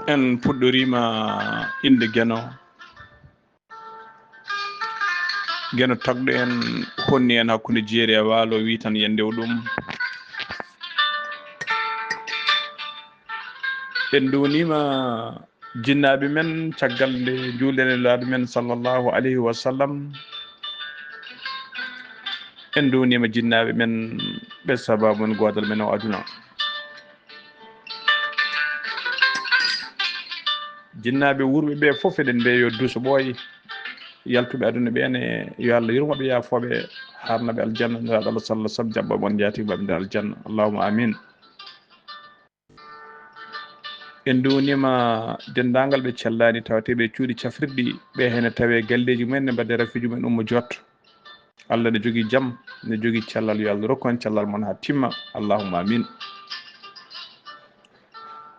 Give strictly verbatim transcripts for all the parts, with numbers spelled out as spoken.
En puɗɗoriima innde Geno. Geno tagɗo en, honni en hakkunde jeeri e waalo, wi tan yen ndew ɗum. En nduwniima jinnaaɓe men caggal nde njuulɗen e Nulaaɗo men sallallahu alayhi wa sallam. En nduwniima jinnaaɓe men ɓe sababu men goodal men o aduna. Jinnaaɓe wuurɓe ɓe fof eɗen mbiya yo duuso ɓooy. Yaltuɓe aduna ɓe ne, yo Allah yurmo ɓe, yaafo ɓe, harna ɓe aljanna. Nulaaɗo Allah sallallahu alayhi wa sallam jaɓɓo mon njaati maɓɓe nder aljanna. Allahumma amin. En nduwniima denndaangal ɓe cellaani tawatee ɓe cuuɗi cafrirɗi, ɓe hene tawee galleeji mumen ne mbaɗde rafiiji mumen ummo jot. Allah ne jogii jam, ne jogii cellal, yo Allah rokku en cellal mon haa timma. Allahumma amin.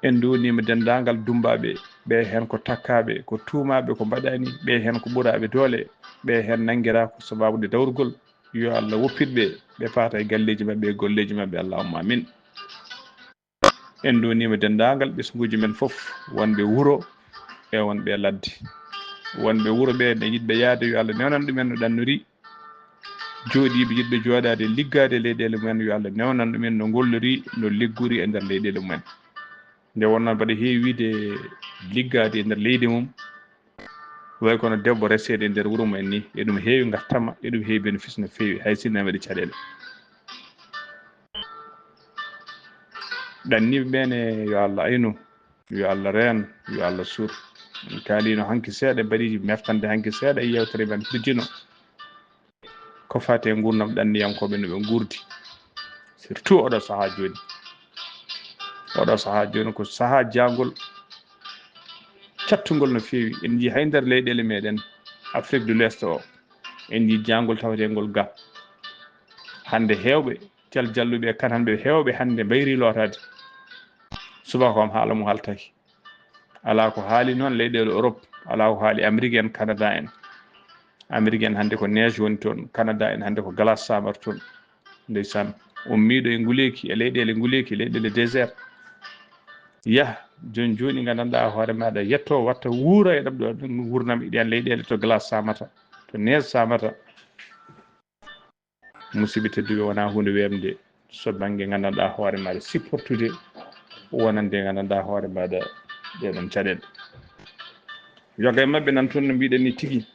En nduwniima denndaangal dummbaaɓe, ɓe heen ko takkaaɓe, ko tuumaaɓe, ko mbaɗaani, ɓe heen ko ɓuraaɓe doole, ɓe heen nanngiraa ko sabaabu nde dawrugol. Yo Allah woppit ɓe, ɓe paata e galleeji maɓɓe e golleeji maɓɓe. Allahumma amin. En nduwniima denndaangal ɓesnguuji men fof, wonɓe wuro e wonɓe ladde. Wonɓe wuro ɓe ne yiɗɓe yahde, yo Allah newnan ɗumen no ɗannori. Jooɗiiɓe yiɗɓe jooɗaade, liggaade e leyɗeele mumen, yo Allah newnan ɗumen no ngollori, no liggori e nder leyɗeele mumen. Nde wonnoo mbaɗa heewi wiyde liggaade e nder leydi mum, way kono debbo reseede e nder wuro mumen ni, eɗum heewi ngartama, eɗum heewi bénéfice no feewi, hay sinno ene waɗi caɗeele. Ɗanniiɓe ɓe ne, yo Allah aynu, yo Allah reen, yo Allah suur. En kaaliino hanki seeɗa, mbaɗi meftande hanki seeɗa e yewtere men hirjino. Ko fati e nguurndam ɗanniyankooɓe no ɓe nguurdi, surtout oɗo sahaa jooni. Oɗo sahaa jooni ko sahaa jaangol cattungol no feewi. En njii hay nder leyɗeele meɗen Afrique de l'Ouest o, en njii jaangol tawateengol ga. Hannde heewɓe jal jalluɓe e kananɓe heewɓe hannde mbayri lootaade. Subaka kam haala mum haltaki. Alaa ko haali noon leyɗeele Europe, alaa ko haali Amérique en, Canada en. Amérique en hannde ko neige woni toon, Canada en hannde ko glace samata toon. Ndeysaan, ummiiɗo e nguleeki, e leyɗeele nguleeki, leyɗeele désert. Yah, jooni jooni nganndanɗaa hoore maaɗa, yetto watta wuura e ɗam ɗo nguurnam e ɗiyan leyɗeele to glace samata, to neige samata. Musidɓe tedduɓe, wonaa huunde weeɓnde so bannge nganndanɗaa hoore maaɗa supportude wonande nganndanɗaa hoore maaɗa ɗee ɗoon caɗeele. Yoga e maɓɓe nan toon no mbiɗen ni tigi.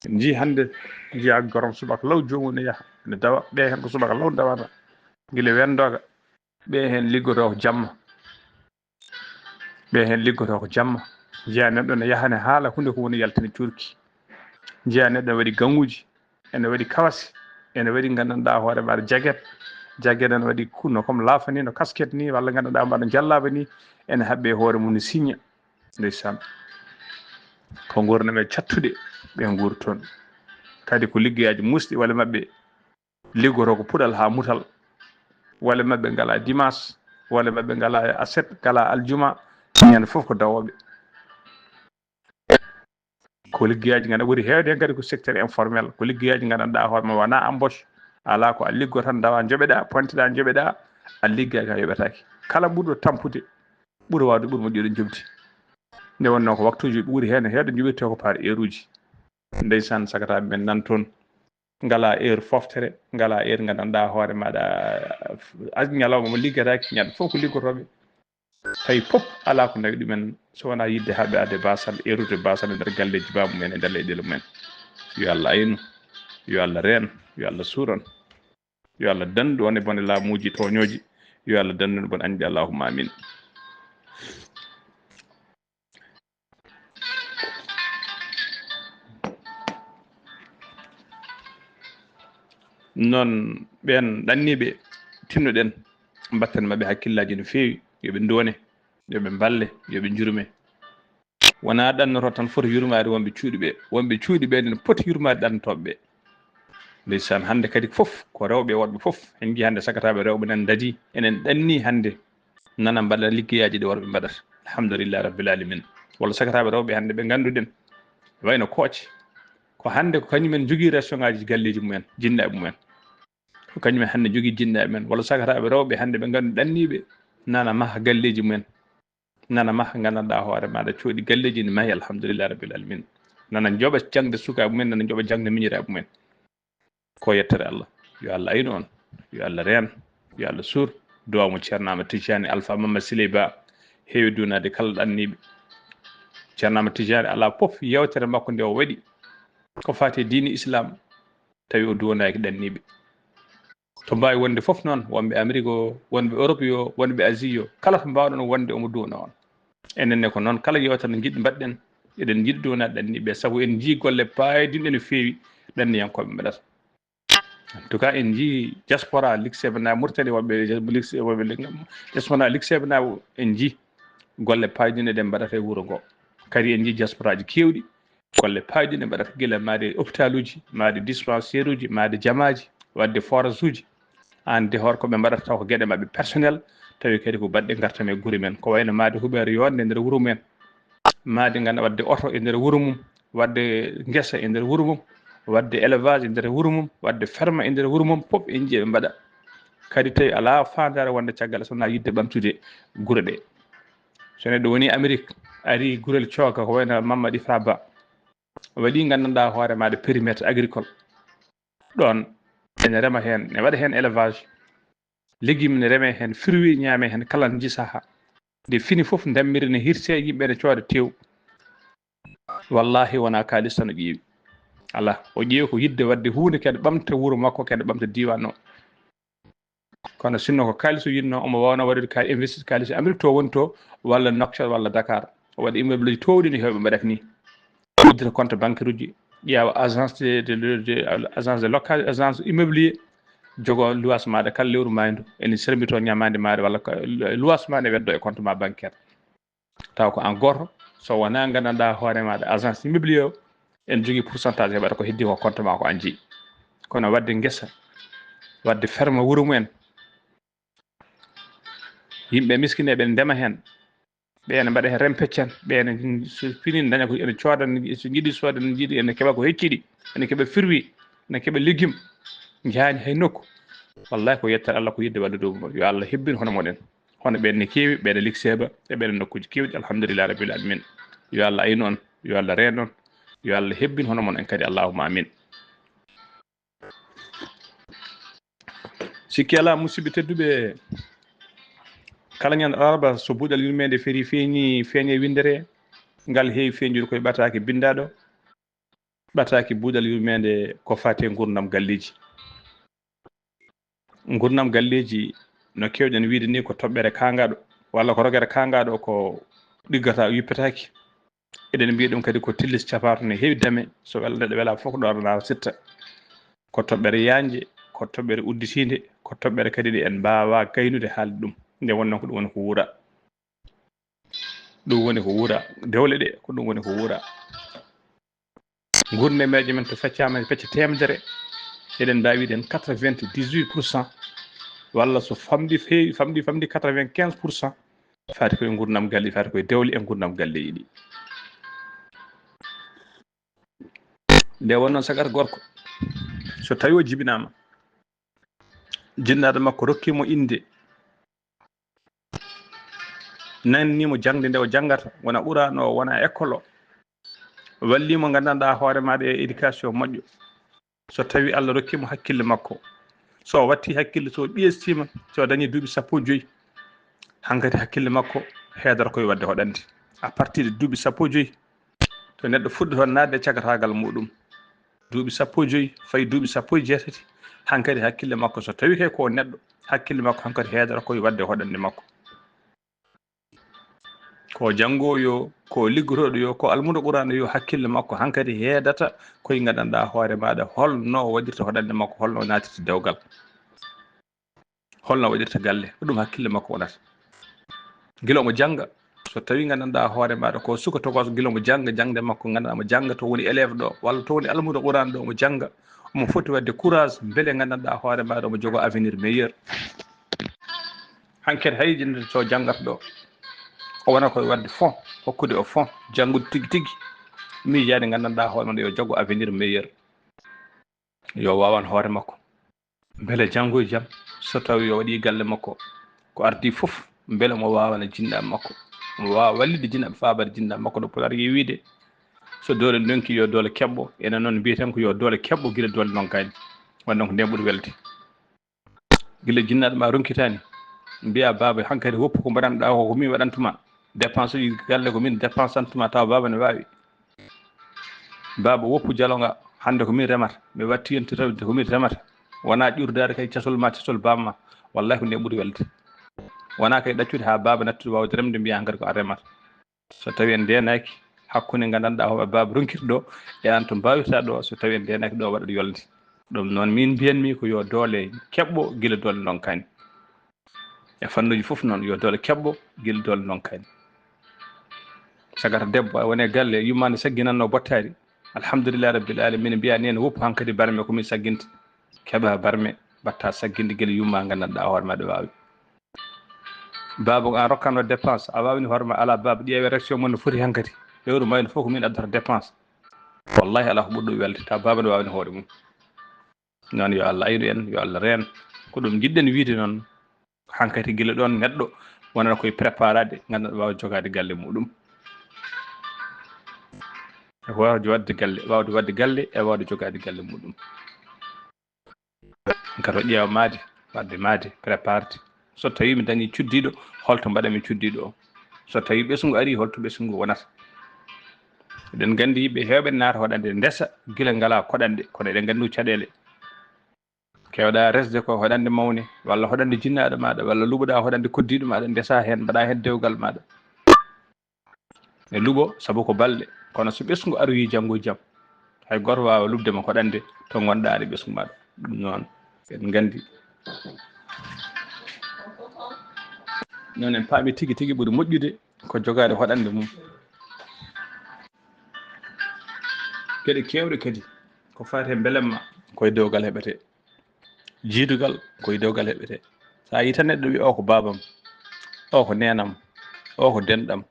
En njii hannde, njiyaa gorom subaka law joomum ne yaha, ne dawa, ɓe heen ko subaka law dawata. Gila wendooga, ɓe heen liggotoo ko jamma. Ɓe heen liggotoo ko jamma. Njiyaa neɗɗo ne yaha ne haala huunde ko woni yaltini cuurki. Njiyaa neɗɗo ne waɗi gaŋuuji, ene waɗi kawasi, ene waɗi nganndanɗaa hoore maaɗa jaget. Jaget ene waɗi ku-, no comme laafa ni, no kasket ni, walla nganndanɗaa mbaɗa jallaaba ni, ene haɓɓi e hoore mum ne siñña. Ndeysaan. Ko nguurndam e cattude ɓe nguuri toon. Kadi ko liggeyaaji muusɗi walla maɓɓe liggotoo ko puɗal haa mutal. Walla maɓɓe ngalaa dimanche, walla maɓɓe ngalaa aset, ngalaa aljuma, ñande fof ko dawooɓe. Ko liggeyaaji nganndanɗaa ɓuri heewde heen kadi ko secteur informel, ko liggeyaaji nganndanɗaa hoore ma wonaa embauche, alaa ko a liggo tan ndawa njoɓeɗaa, ponteɗaa njoɓeɗaa, a liggaaki a yoɓetaake. Kala ɓurɗo tampude, ɓuri waawde ɓuri moƴƴude njoɓdi. Nde wonnoo ko waktuuji ɓuri heen heewde njoɓirtee ko par heure uji. Ndeysaan, sakataaɓe men nan toon. Ngalaa heure foftere, ngalaa heure nganndanɗaa hoore maaɗa, a-, ñalawma mo liggataake, ñande fof ko liggotooɓe. Tawi pop alaa ko nawi ɗumen so wonaa yiɗde haɓɓaade baasal, erude baasal e nder galleeji baamumen e nder leyɗeele mumen. Yo Allah aynu, yo Allah reen, yo Allah suuran, yo Allah danndu on e bone laamuuji tooñooji, yo Allah danndu on e bone añɓe, allahumma amin. Noon ɓeen ɗanniiɓe, tinnoɗen mbatten maɓɓe hakkillaaji no feewi, yo ɓe nduwane, yo ɓe mballe, yo ɓe njurme. Wonaa ɗannoto tan foti yurmaade wonɓe cuuɗi ɓe, wonɓe cuuɗi ɓe ene poti yurmaade ɗannotooɓe ɓe. Ndeysaan, hannde kadi fof ko rewɓe e worɓe fof, en njii hannde sakataaɓe rewɓe nan ndadii, enen ɗannii hannde nana mbaɗa liggeyaaji ɗi worɓe mbaɗata. Alhamdulillahi rabbil alamin. Walla sakataaɓe rewɓe hannde ɓe ngannduɗen, wayno Kooce, ko hannde ko kañumen njogii restaurant ngaaji galleeji mumen, jinnaaɓe mumen. Ko kañumen hannde njogii jinnaaɓe men, walla sakataaɓe rewɓe hannde ɓe nganndu ɗanniiɓe nana maha galleeji mumen. Nana maha, nganndanɗaa hoore maaɗa, cooɗi galleeji ne mahi, alhamdulillahi rabbil alamin. Nana njoɓa jaŋde sukaaɓe mumen, nana njoɓa jaŋde miñiraaɓe mumen. Ko yettere Allah. Yo Allah aynu on, yo Allah reen, yo Allah suur. Duwaaw mo Ceerno Ahmad Tijjaani, Alfa Mamad Siley Ba, heewi duwanaade kala ɗanniiɓe. Ceerno Ahmad Tijjaani alaa fof yeewtere makko nde o waɗi ko faati e diine Islam, tawi o duwanaaki ɗanniiɓe. To mbaawi wonde fof noon, wonɓe Amérique o, wonɓe Europe yo, wonɓe Asie yo, kala to mbaawɗon wonde omo duwana on. Enen ne ko noon, kala yeewtere nde njiɗ-, mbaɗɗen, eɗen njiɗi duwanaade ɗanniiɓe, sabu en njii golle paayodinɗe no feewi ɗanniyankooɓe mbaɗata. En tout cas, en njii diaspora likseeɓe naa Mauritanie, wonɓe likse-, wonɓe lik-, diaspora likseeɓe naa en njii golle paayodinɗe ɗe mbaɗata e wuro ngo. Kadi en njii diasporaaji keewɗi, golle paayodinɗe mbaɗata gila maade hôpitaluuji, maade dispensaire uji, maade jamaaji, waɗde forage uji. Aan de hoore ko ɓe mbaɗata taw ko geɗe maɓɓe personnel, tawi kadi ko baɗɗe ngartam e gure men. Ko wayno maade huɓeere yooɗnde e nder wuro men, maade nganndu waɗde oto e nder wuro mum, waɗde ngesa e nder wuro mum, waɗde élevage e nder wuro mum, waɗde ferme e nder wuro mum, fof en njii ɓe mbaɗa. Kadi tawi alaa faandaare wonde caggal so wonaa yiɗde ɓamtude gure ɗe. So neɗɗo woni Amérique, ari gurel cooka ko wayno Mamadi Fra Ba, waɗi nganndanɗaa hoore maaɗa périmètre agricole. Ɗoon ene rema heen, ne waɗa heen élevage, légume ne reme heen, fruit ñaame heen kala nji saha. Nde fini fof ndemmiri ne hirse, yimɓe ne cooda tew. Wallahi wonaa kaalis tan o ƴeewi. Alaa, o ƴeewi ko yiɗde waɗde huunde kadi ɓamta wuro makko, kadi ɓamta diiwaan o. Kono sinno ko kaalis o yiɗno, omo waawno waɗude kaalis, investir kaalis e Amérique to woni to, walla Nouakchott, walla Dakar. O waɗi immeuble uji toowɗi no heewɓe mbaɗata ni. Uddita compte bancaire uji, ƴeewa agence de, de, de, de, agence de local, agence immobilier, jogo luwaas maaɗa kala lewru maayndu, ene sermbito ñamaande maaɗa walla ko luwaas maaɗa ne weddo e compte ma bancaire. Taw ko aan gooto, so wonaa nganndanɗaa hoore maaɗa agence immobilier o, ene jogii pourcentage heɓata ko heddi ko compte ma ko aan jeyi. Kono waɗde ngesa, waɗde ferme wuro mumen, yimɓe miskineeɓe ndema heen, ɓe ene mbaɗa heen rempeccan, ɓe ene so fini daña ko ene cooda, so njiɗi sooda, ene njiɗi ene keɓa ko hecciɗi, ene keɓa fruit, ene keɓa légume, njahaani hay nokku. Wallahi ko yettere Allah, ko yiɗde wallude ɗum. Yo Allah hebbin hono moɗon. Hono ɓeen ne keewi, ɓeen e Likseeba, e ɓeen e nokkuuji keewɗi, alhamdulillahi rabbil alamin. Yo Allah aynu on, yo Allah reen on, yo Allah hebbin hono mon en kadi, allahumma amin. Sikki alaa, musidɓe tedduɓe, kala ñande alarba so buuɗal yurmeende ferii feeñi, feeñe winndere, ngal heewi feeñude koye ɓataake binndaaɗo. Ɓataake buuɗal yurmeende ko faati e nguurndam galleeji. Nguurndam galleeji, no keewɗen wiyde ni, ko toɓɓere kaangaaɗo, walla ko rogere kaangaaɗo ko ɗiggata, yippetaake. Eɗen mbiya ɗum kadi ko tillis caparto ne heewi dame, so wel-, neɗɗo welaa fof ko ɗoon naata sitta. Ko toɓɓere yaajnde, ko toɓɓere udditiinde, ko toɓɓere kadi nde en mbaawaa gaynude haalde ɗum. Nde wonnoo ko ɗum woni ko wuura. Ɗum woni ko wuura. Dewle ɗe, ko ɗum woni ko wuura. Nguurndam meejo men to feccaama e pecce teemedere, eɗen mbaawi wiide heen quatre-vingt-dix-huit pour cent, walla so famɗi feewi, famɗi, famɗi quatre-vingt-quinze pour cent, faati koye nguurndam galle, faati koye dewle e nguurndam galleeji ɗi. Nde wonnoo sagata gorko, so tawii o jibinaama, jinnaaɗo makko rokki mo innde, nanni mo jaŋde nde o janngata, wona Quraan o, wona école o, walli mo, nganndanɗaa hoore maaɗa e éducation moƴƴo. So tawii Allah rokki mo hakkille makko, so o watti hakkille, so o ɓiyestiima, so o dañi duuɓi sappo e joyi, hankadi hakkille makko heedata koye waɗde hoɗande. À partir de duuɓi sappo e joyi, to neɗɗo fuɗɗi toon naatde e cagataagal muɗum, duuɓi sappo e joyi, fayi duuɓi sappo e jeetati, hankadi hakkille makko, so tawii kay ko o neɗɗo, hakkille makko hankadi heedata koye waɗde hoɗande makko. Ko janngoowo yo, ko liggotooɗo yo, ko almuudo Quraan yo, hakkille makko hankadi heedata koye nganndanɗaa hoore maaɗa, holno o waɗirta hoɗande makko, holno o naatirta dewgal, holno o waɗirta galle, ko ɗum hakkille makko wonata. Gila omo jannga, so tawii nganndanɗaa hoore maaɗa ko suka tokooso, gila omo jannga, jaŋde makko nganndanɗaa omo jannga, to woni élève ɗo, walla to woni almuudo Quraan ɗo, omo jannga, omo foti waɗde courage, mbele nganndanɗaa hoore maaɗa omo jogoo avenir meilleur. Hankadi hay jinde so janngata ɗo, o wona koye waɗde fond, hokkude o fond, janngude tigi tigi, miijaade nganndanɗaa hoore maaɗa yo jogoo avenir meilleur. Yo waawan hoore makko. Mbele janngo e jam, so tawii o waɗii galle makko, ko ardii fof, mbele omo waawana jinnaaɓe makko. Omo waawa wallitde jinnaɓe, faabaade jinnaɓe makko no Pulaar yewi wiide. So doole ndonki, yo doole keɓɓo. Enen noon, mbiyeten ko yo doole keɓɓo gila doole ndonkaani. Waɗde noon ko ndeen ɓuri welde. Gila jinnaaɗo ma ronkitaani, mbiyaa, "Baaba, hankadi woppu ko mbaɗanɗaa ko, ko min waɗantuma. Dépense uji galle ko min dépensantuma, tawa baaba ne waawi." Baaba, woppu jalo nga, hannde ko min remata. Mi watti yonti rewde ko min remata. Wonaa ƴurdaade kay casol ma, casol baaba ma. Wallahi ko nde ɓuri welde. Wonaa kay ɗaccude haa baaba nattude waawde remde, mbiyaa hankadi ko a remata. So tawii en ndeenaaki hakkunde ngandanɗaa hoore baaba ronkirɗo e aan to mbaawirtaa ɗo, so tawii en ndeenaaki ɗo waɗat yolnde. Ɗum noon min mbiyanmi ko yo doole keɓɓo gila doole ndonkaani. E fannuuji fof noon yo doole keɓɓo gila doole ndonkaani. Sagata debbo a woni e galle, yummaande sagginanno bottaari. Alhamdulillahi rabbil alamin, mbiya ni en woppu hankadi barme ko min sagginta. Keɓa barme, mbatta sagginde gila yumma ngandanɗaa hoore ma ɗo waawi. Baaba ko an rokkanno dépense, a waawni hoore ma, alaa baaba, ƴeewe réaction mon no foti hankadi. Lewru mayno fof ko min addata dépense. Wallahi alaa ko ɓuri ɗum welde, tawa baaba ne waawni hoore mum. Noon yo Allah aynu en, yo Allah reen. Ko ɗum njiɗɗen wiide noon, hankadi gila ɗoon neɗɗo wonata koye préparade, ngannduɗaa waawa jogaade galle muɗum. E waawde waɗde galle, waawde waɗde galle e waawde jogaade galle muɗum. Kato ƴeewa maadi, waɗde maadi, préparde. So tawii mi dañii cuddiiɗo, holto mbaɗanmi cuddiiɗo o? So tawii ɓesngu arii, holto ɓesngu wonata? Eɗen nganndi yimɓe heewɓe naata hoɗande ndesa gila ngalaa koɗanɗe, kono eɗen nganndi ɗum caɗeele. Keewɗaa resde ko hoɗande mawne, walla hoɗande jinnaaɗo maaɗa, walla luɓoɗaa hoɗande koddiiɗo maaɗa, ndesaa heen, mbaɗaa heen dewgal maaɗa. E luɓo, sabu ko balɗe, kono so ɓesngu aroyii janngo e jam, hay gooto waawaa luɓde ma hoɗande to ngonɗaa e ɓesngu maaɗa. Ɗum noon, en nganndi. Noon en paami tigi tigi ɓuri moƴƴude ko jogaade hoɗande mum. Geɗe keewɗe kadi ko faati e mbelamma, ko e dewgal heɓetee. Jiidugal, ko e dewgal heɓetee. So a yii tan neɗɗo wiya, "O ko baabam, o ko neenam, o ko denɗam,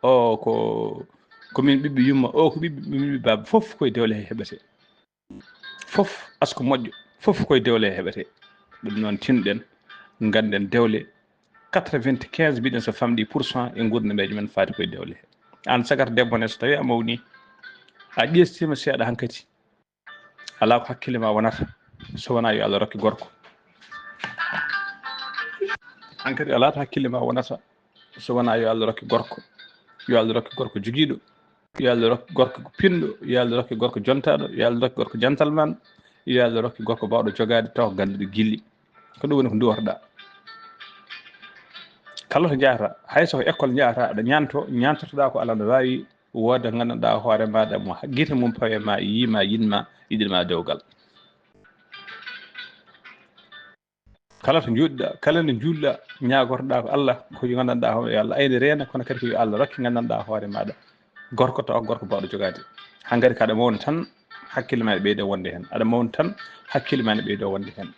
o ko, ko min ɓiɓɓe yumma, o ko ɓiɓɓe min ɓiɓɓe baaba," fof ko e dewle he heɓetee. Fof asko moƴƴo, fof ko e dewle he heɓetee. Ɗum noon, tinɗen, ngannden dewle quatre-vingt-quinze, mbiɗen so famɗi pour cent e nguurndambeeje men faati ko e dewle he. Aan sagata debbo ne, so tawii a mawni, a ƴeestiima seeɗa hankadi, alaa ko hakkille ma wonata so wonaa yo Allah rokki gorko. Hankadi alaa to hakkille ma wonata so wonaa yo Allah rokki gorko. Yo Allah rokki gorko jogiiɗo. Yo Allah rokki gorko pinɗo. Yo Allah rokki gorko jontaaɗo. Yo Allah rokki gorko jantalman. Yo Allah rokki gorko baawɗo jogaade tawa ko gannduɗo gilli. Ko ɗum woni ko nduwatoɗaa. Kala to njahata, hay so ko école njahata, aɗa ñaanto, ñaantotoɗaa ko Allah no waawi wooda nganndanɗaa hoore maaɗa mo gite mum pawe ma, yii ma, yiɗ ma, yiɗir ma dewgal. Kala to njuutɗaa, kala nde njuulɗaa, ñaagotoɗaa ko Allah, ko yo nganndanɗaa hoore, yo Allah aynu reena, kono kadi ko yo Allah rokke nganndanɗaa hoore maaɗa. Gorko tawa ko gorko baawɗo jogaade. Hankadi ko aɗa mawna tan, hakkille ma ene ɓeydo wonde heen. Aɗa mawna tan, hakkille ma ene ɓeydo wonde heen.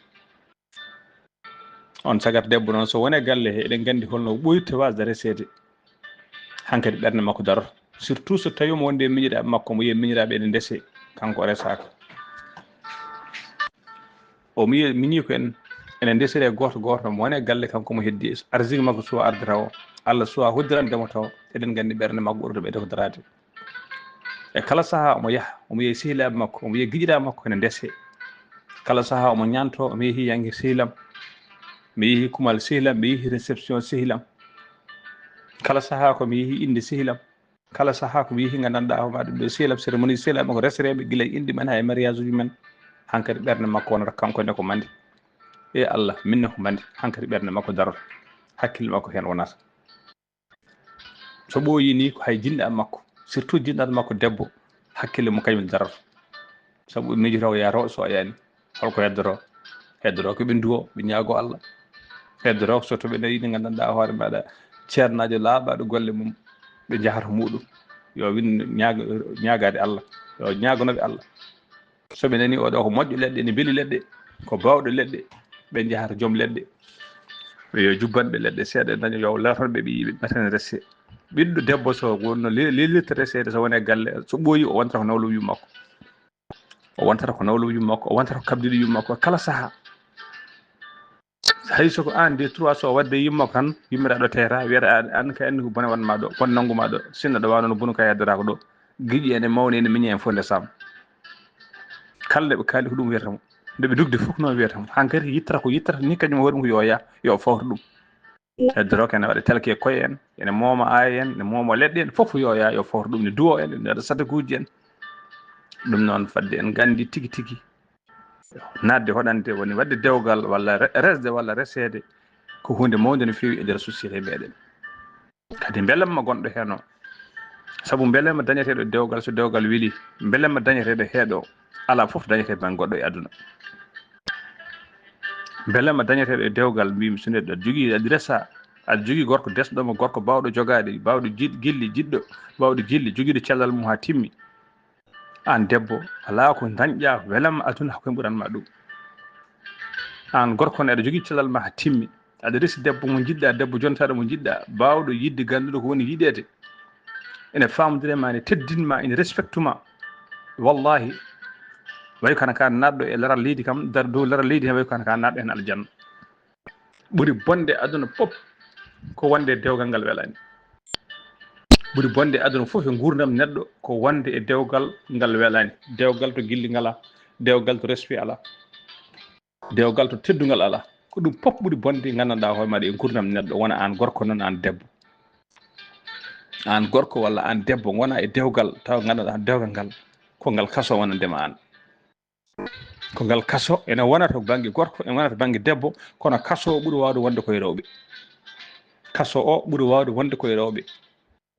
On sagata debbo noon, so wonii galle he, eɗen nganndi holno ɓooyirta waasde reseede. Hankadi ɓernde makko daroto. Surtout so tawii omo wondi e miñiraaɓe makko, omo yiya miñiraaɓe ene ndese, kanko o resaaka. O miñi, miñi ko en, ene ndesiree gooto gooto, mo wonii galle kanko mo heddi, arsiki makko suwa arde tawo, Allah suwa hoddirande mo tawo, eɗen nganndi ɓernde makko ɓurata ɓeyde ko daraade. E kala sahaa omo yaha, omo yehi sehilaaɓe makko, omo yehi giƴiraaɓe makko ene ndese. Kala sahaa omo ñaanto, omo yehi yangir sehilam, mi yehi kumal sehilam, mi yehi réception sehilam. Kala sahaa ko mi yehi innde sehilam. Kala sahaa ko mi yehi nganndanɗaa hoore maaɗa ɗum ɗo sehilam, cérémonie sehilam ko resreeɓe gila e innde men haa e mariage uji men. Hankadi ɓernde makko wonata kanko ne ko mande. E Allah, min ne ko mande. Hankadi ɓernde makko daroto. Hakkille makko heen wonata. So ɓooyii nii ko hay jinnaaɓe makko, surtout jinnaaɗo makko debbo, hakkille mum kañum daroto. Sabu miijoto ko yaha to so o yaani, holko heddoto? Heddoto ko ɓe nduwo, ɓe ñaago Allah. Heddoto ko so to ɓe nawi nde nganndanɗaa hoore maaɗa ceernaajo laaɓaaɗo golle mum, ɓe njahata muɗum. Yo win ñaago, ñaagaade Allah, yo ñaagonoɓe Allah. So ɓe nani oɗo ko moƴƴo leɗɗe, ene beeli leɗɗe, ko baawɗo leɗɗe, ɓe njahata joom leɗɗe. Ɓe yo jubbanɓe leɗɗe seeɗa, daña yo laatanɓe ɓe yiɓe mbaten rese. Ɓiɗɗo debbo so wonno le-, lelirta reseede so wonii galle, so ɓooyi o wontata ko nawlo yumma makko. O wontata ko nawlo yumma makko, o wontata ko kabdiɗo yumma makko kala sahaa. Hay so ko aan de trois so waɗde yimmo kan, yummiraaɗo teeta, wiyata aan, aan kay anndi ko bone waɗ ma ɗo, bone nanngu ma ɗo, sinno ɗo wano no bunu ka yaddoraa ko ɗo. Giƴi ene mawni, ene miñi en fof nde sam. Kala nde ɓe kaali ko ɗum wiyata mo. Nde ɓe dugde fof ko noon wiyata mo. Hankadi yittata ko yittata ni, kañum hoore mum ko yo yaa, yo fawto ɗum. E drogue ene waɗa telke koye en, ene mooma aaye en, ene mooma leɗɗe en, fof yo yaa, yo fawto ɗum, ne duwo en, ene waɗa sadakuuji en. Ɗum noon fadde en nganndi tigi tigi. Naatde hoɗande woni waɗde dewgal walla re-, resde walla reseede ko huunde mawnde no feewi e nder société meɗen. Kadi mbelamma gonɗo heen o, sabu mbelamma dañeteeɗo e dewgal, so dewgal weli, mbelamma dañeteeɗo heeɗo, alaa fof dañetee bannge goɗɗo e aduna. Mbelamma dañeteeɗo e dewgal, mbimi so neɗɗo aɗa jogii, aɗa resa, aɗa jogii gorko desɗo ma, gorko baawɗo jogaade, baawɗo jiɗ-, gilli, jiɗɗo, baawɗo gilli, jogiiɗo cellal mum haa timmi. Aan debbo, alaa ko dañƴa welamma aduna ko ɓuran ma ɗum. Aan gorko ne, aɗa jogii cellal ma haa timmi. Aɗa resi debbo mo njiɗɗa, debbo jontaaɗo mo njiɗɗa, baawɗo yiɗde, gannduɗo ko woni yiɗeede. Ene faamodire ma, ene teddin ma, ene respecte ma. Wallahi, way kono ka naatɗo e laral leydi kam, dar dow laral leydi heen, way kono ka naatɗo heen aljanna. Ɓuri bonde aduna fof ko wonde e dewgal ngal welaani. Ɓuri bonde aduna fof e nguurndam neɗɗo ko wonde e dewgal ngal welaani. Dewgal to gilli ngalaa, dewgal to respect alaa, dewgal to teddungal alaa. Ko ɗum fof ɓuri bonde nganndanɗaa hoore maaɗa e nguurndam neɗɗo, wona aan gorko noon, aan debbo. Aan gorko walla aan debbo ngona e dewgal, tawa nganndanɗaa dewgal ngal ko ngal kaso wonande ma aan. Ko ngal kaso, ene wona to bannge gorko, ene wona to bannge debbo, kono kaso o ɓuri waawde wonde koye rewɓe. Kaso o ɓuri waawde wonde koye rewɓe.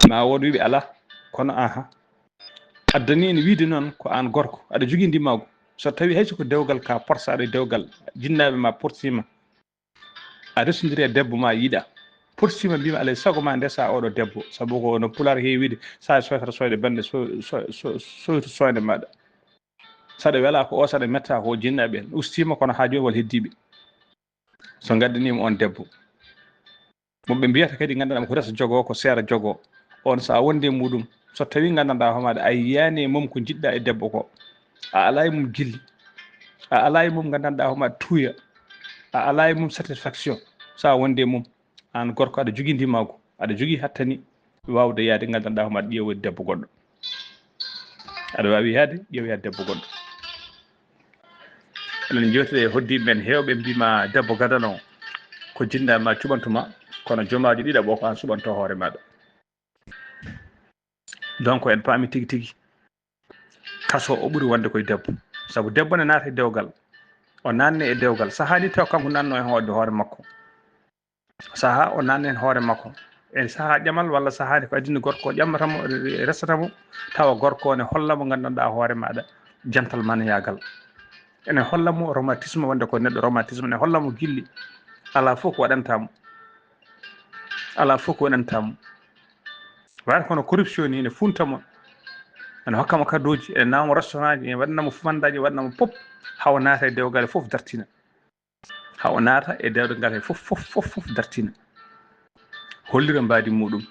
Ma wood wiɓe alaa, kono aha. Addani en wiide noon ko aan gorko, aɗa jogii ndimaagu. So tawii hay so ko dewgal ka porsaɗo e dewgal, jinnaaɓe ma porsiima, a resondiri e debbo ma yiɗa, porsiima mbima alay sago ma ndesa oɗo debbo, sabu ko no pulaar heewi wiide, sa soytata soyde bannde, so-, so-, so-, soytu soyde maɗa. Saɗa wela ko o, saɗa metta ko o, jinnaaɓe en ustiima, kono haa jooni wal heddiiɓe. So ngaddaniima on debbo, mo ɓe mbiyata kadi, nganndanɗaa ko resa jogo, ko seera jogo, on so a wonde e muɗum, so tawii nganndanɗaa homaade a yiyaani e mum ko njiɗɗaa e debbo ko, a alaa e mum gilli, a alaa e mum nganndanɗaa homaade tuuya, a alaa e mum satisfaction, so a wonde e mum, aan gorko aɗa jogii ndimaagu, aɗa jogii hattani waawde yahde nganndanɗaa homaade ƴeewoyde debbo goɗɗo. Aɗa waawi yahde ƴeewoya debbo goɗɗo. Eɗen njewtida e hoddiiɓe men heewɓe mbima debbo gadano ko jinnaaɓe ma cuɓantuma, kono jomaajo ɗiɗaɓo ko aan suɓanto hoore maɗa. Donc en paami tigi tigi, kaso o ɓuri wonde koye debbo, sabu debbo ne naata e dewgal, o naanne e dewgal, sahaa ni taw kanko nanno e hoore, hoore makko. Sahaa o naanni heen hoore makko. E sahaa ƴamal walla sahaa nde ko adii gorko o ƴammata mo, resata mo, tawa gorko o ne holla mo nganndanɗaa hoore maɗa, jantal manayaagal. Ene holla mo romantisme, wonde ko neɗɗo romantisme, ene holla mo gilli. Alaa fof ko waɗanta mo. Alaa fof ko waɗanta mo. Wayata kono corruption ni, ene funta mo. Ene hokka mo kadooji, ene nawa mo restaurant ji, ene waɗana mo fumandaaji, waɗana mo pop, hawa naata e dewgal fof dartina. Haa o naata e dewgal ngal, he fof, fof, fof, fof dartina. Hollira mbaadi muɗum.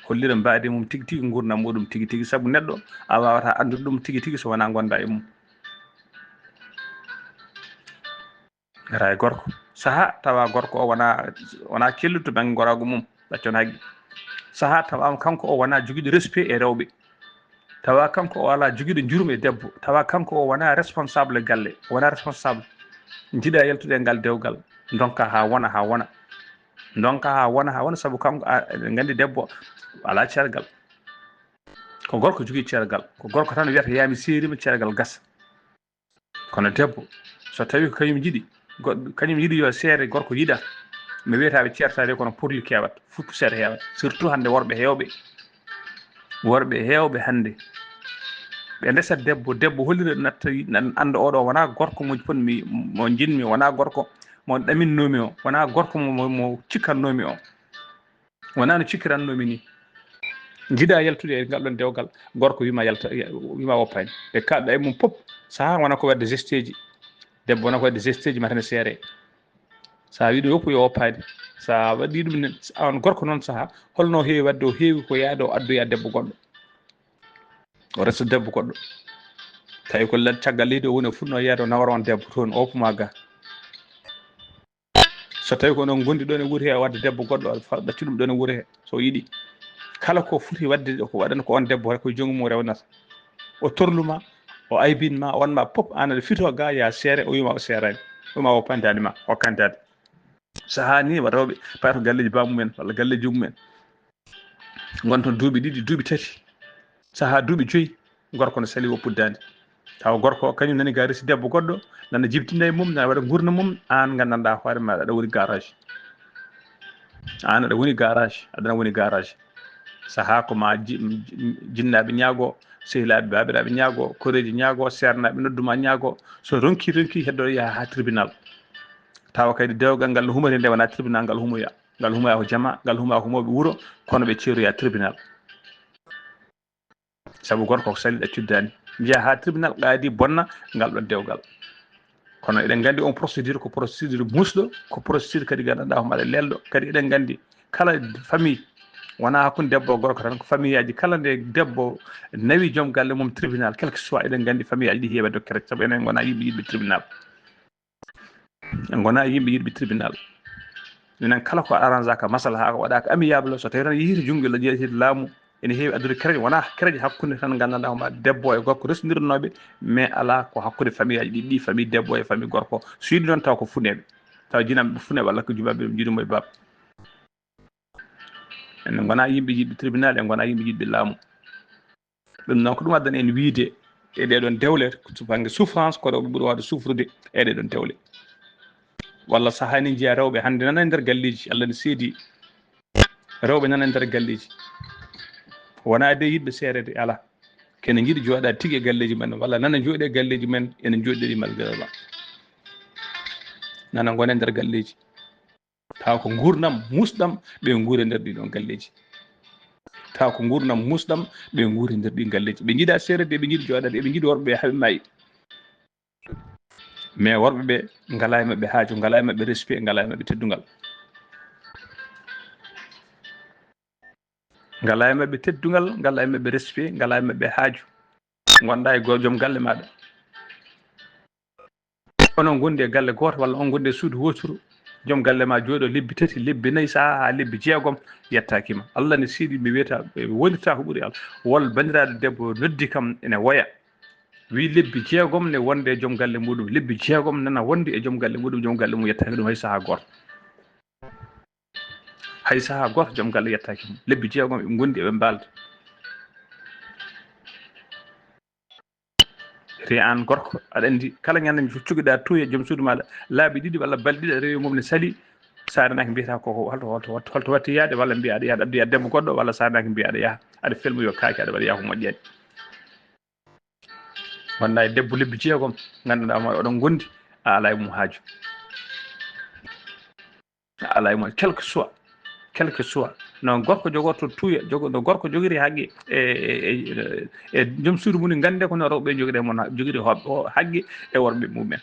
Hollira mbaadi mum tigi tigi, nguurndam muɗum tigi tigi, sabu neɗɗo a waawataa anndude ɗum tigi tigi so wonaa ngondaa e mum. Ngara e gorko. Sahaa tawa gorko o wonaa, wonaa kelluɗo to bannge ngoraagu mum, ɗaccon haqqe. Sahaa tawa kanko o wonaa jogiiɗo respect e rewɓe. Tawa kanko o alaa jogiiɗo njurum e debbo. Tawa kanko o wonaa responsable galle, o wonaa responsable. Njiɗa yaltude e ngal dewgal, ndonka haa wona, haa wona. Ndonka haa wona, haa wona, sabu kanko, a, eɗen nganndi debbo alaa ceergal. Ko gorko jogii ceergal. Ko gorko tan wiyata, "Yaa mi seeriima, ceergal gasa." Kono debbo, so tawii ko kañum yiɗi, goɗɗo, kañum yiɗi yo seere gorko yiɗa, mi wiyata ɓe ceertaade, kono porli keewat, fuɗku seeɗa heewat. Surtout hannde worɓe heewɓe, worɓe heewɓe hannde, ɓe ndesat debbo, debbo hollira natta, nan-, annda oɗo wonaa gorko mo fotmi, mo njiɗmi, wonaa gorko mo ɗaminnoomi o, wonaa gorko mo, mo, mo cikkannoomi o. Wonaa no cikkirannoomi ni. Njiɗa yaltude e ngal ɗon dewgal, gorko wima yalta, wima woppaani. Ɓe kaɗɗa e mum pop, sahaa wona ko waɗde gesteeji. Debbo wona ko waɗde gesteeji, mata ne seere. Sa wi ɗum woppu yo woppaani. Sa waɗi ɗum ne, on gorko noon sahaa, holno heewi waɗde, o heewi ko yaade o addoya debbo goɗɗo. O resa debbo goɗɗo. Tawi ko lan caggal leydi o woni, o funno yaade o nawara on debbo toon, o woppu ma ga. So tawi ko onon ngondi ɗon e wuuro he, a wadda debbo goɗɗo, aɗa fa-, ɗaccu ɗum ɗon e wuuro he, so yiɗi. Kala ko foti wadde ɗo, ko waɗan ko on debbo, ko joom mum rewnata. O torlu ma, o aybin ma, o wan ma pop, an aɗa fito ga, ya seere, o wima o seerani. O wima o pandaani ma, o kandaade. Sahaa ni, wa rewɓe, payata galleeji baamumen, walla galleeji mumen. Ngon toon duuɓi ɗiɗi, duuɓi tati, sahaa duuɓi joyi, gorko no sali woppude daande. Tawa gorko o kañum nani ga resi debbo goɗɗo, nana jibtina e mum, nana waɗa ngurna mum, an nganndanɗaa hoore maaɗa aɗa woni garage. An aɗa woni garage, aɗana woni garage. Sahaa ko ma ji-, jinnaaɓe ñaago, sehilaaɓe, baabiraaɓe ñaago, koreeji ñaago, seernaaɓe noddu ma ñaago. So ronki, ronki, heddo yaha ha tribunal. Tawa kadi dewgal ngal no humori nde wona tribunal ngal humoya. Ngal humoya ko jama, ngal humoya ko mawɓe wuro, kono ɓe ceeroya tribunal. Sabu gorko ko sali ɗaccude daande. Njeya ha tribunal, qaadi bonna ngal ɗon dewgal. Kono eɗen nganndi on procédure ko procédure musɗo, ko procédure kadi gandanɗa ko maɗa lelɗo. Kadi eɗen nganndi kala famille, wona hakkunde debbo e gorko tan, ko famille aji kala nde debbo nawi joom galle mum tribunal, quel que soit, eɗen nganndi famille aji ɗi heeɓa dokkere, sabu enen ngona yimɓe yiɗɓe tribunal. En ngona yimɓe yiɗɓe tribunal. Minen kala ko arrangaka masalaha ko waɗaka amiable, so tawi tan yehiti junngo la jeeɗa laamu, ene heewi addude kereje, wona kereje hakkunde tan nganndanɗaa hooma debbo e gorko resondirnooɓe, mais alaa ko hakkunde famille aji ɗiɗi ɗi, famille debbo e famille gorko. So yiɗi noon taw ko funeeɓe, taw jinanɓe funeeɓe walla ko jumaaɓe ɓe jiidumo e baaba. En ngona yimɓe yiɗɓe tribunal, en ngona yimɓe yiɗɓe laamu. Ɗum noon ko ɗum addani en wiide e ɗee ɗoon dewle, to bannge souffrance, ko rewɓe ɓuri waawde souffrude e ɗee ɗoon dewle. Walla sahaa ni njiya rewɓe hannde nana e nder galleeji, Allah ne seedi rewɓe nana e nder galleeji. Wona de yiɗɓe seerede, alaa. Kene njiɗi jooɗaade tigi e galleeji men, walla nana njooɗi e galleeji men, ene njooɗiri malgré ma. Nana ngona e nder galleeji. Tawa ko nguurndam muusɗam ɓe nguuri e nder ɗii ɗoon galleeji. Tawa ko nguurndam muusɗam ɓe nguuri e nder ɗii galleeji. Ɓe njiɗa seerede, ɓe njiɗi jooɗaade, ɓe njiɗi worɓe ɓe haɓe maayi. Mais worɓe ɓe ngalaa e maɓɓe haaju, ngalaa e maɓɓe respect, ngalaa e maɓɓe teddungal. Ngalaa e maɓɓe teddungal, ngalaa e maɓɓe respect, ngalaa e maɓɓe haaju. Ngonɗaa e go-, joom galle maaɗa. Onon ngondi e galle gooto walla on ngondi e suudu wooturu, joom galle ma jooɗo lebbi tati, lebbi nayi, sahaa haa lebbi jeegom, yettaaki ma. Allah ne seedi, mi wiyata, mi wonirta ko ɓuri Allah. Wol banndiraaɗo debbo noddi kam ene woya. Wi lebbi jeegom ne wonde e joom galle muɗum, lebbi jeegom nana wonde e joom galle muɗum, joom galle mum yettaaki ɗum hay sahaa gooto. Hay sahaa gooto joom galle yettaaki mo. Lebbi jeegom eɓe ngondi, eɓe mbaalda. Te aan gorko, aɗa anndi kala ñande cugiɗa tuuya joom suudu maaɗa, laabi ɗiɗi walla balɗe ɗiɗi aɗa rewi mum ne sali, sa renaaki mbiyata ko holto, holto, holto, holto watti yaade, walla mbiya aɗa yaha aɗa addoya debbo goɗɗo, walla sa renaaki mbiya aɗa yaha, aɗa felma yo kaake, aɗa waɗa yaha ko moƴƴani. Wonda e debbo lebbi jeegom, ngannduɗaa ma oɗon ngondi, a alaa e mum haaju. A alaa e mum, quel que soit, quel que soit. No gorko jogorto tuuya, jogo-, no gorko jogiri haqqe e, e, e, e joom suudu mum, ngannde ko no rewɓe jogiri e mon ha-, jogiri hoɓ-, o haqqe e worɓe mumen.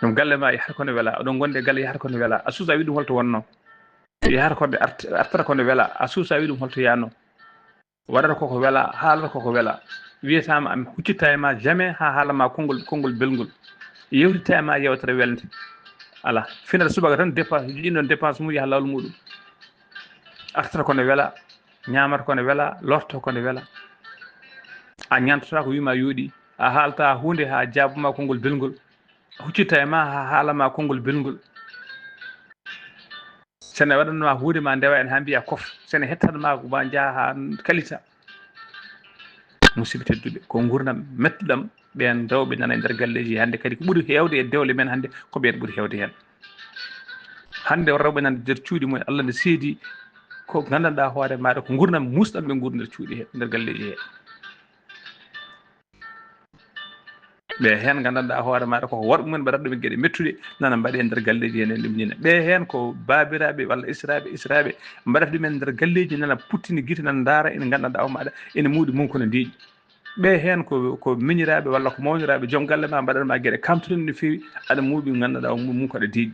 Ɗum galle ma yahata kono wela, oɗon ngondi e galle yahata kono wela. A suusa wi ɗum holto wonno. Yahata kono art-, artata kono wela. A suusa wi ɗum holto yano. Waɗata koko wela, haalata koko wela. Wiyataama a huccitta e ma jamais haa haala ma konngol, konngol belngol. Yewtitta e ma yewtere welnde. Alaa. Finata subaka tan dépense, joƴƴinɗon dépense mum yaha laawol muɗum. Artata kono wela, ñaamata kono wela, lortata kono wela. A ñaantata ko wima yooɗi. A haalta huunde haa jaabuma konngol belngol. Huccitta e ma haa haala ma konngol belngol. Sene waɗanma huunde ma ndewa en haa mbiya kof. Sene hettanma ko ma njaha haa kalita. Musidɓe tedduɓe, ko nguurndam mettuɗam ɓeen rewɓe nana e nder galleeji hannde kadi ko ɓuri heewde e dewle men hannde ko ɓeen ɓuri heewde heen. Hannde o rewɓe nana nder cuuɗi mumen Allah ne seedi ko nganndanɗaa hoore maaɗa ko nguurndam muusɗam ɓe nguuri nder cuuɗi he, nder galleeji he. Ɓe heen nganndanɗaa hoore maaɗa koko worɓe mumen mbaɗata ɗum e geɗe mettuɗe, nana mbaɗe e nder galleeji heen, en ɗum ñina. Ɓe heen ko baabiraaɓe walla israaɓe, israaɓe mbaɗata ɗum en nder galleeji, nana puttini gite, nana ndaara, ene nganndanɗaa o maaɗa, ene muuɗi mum kono deeƴi. Ɓe heen ko, ko miñiraaɓe walla ko mawniraaɓe, joom galle ma mbaɗat ma geɗe kamtuɗe no feewi, aɗa muuɓi nganndanɗaa o mum ko aɗa deeƴi.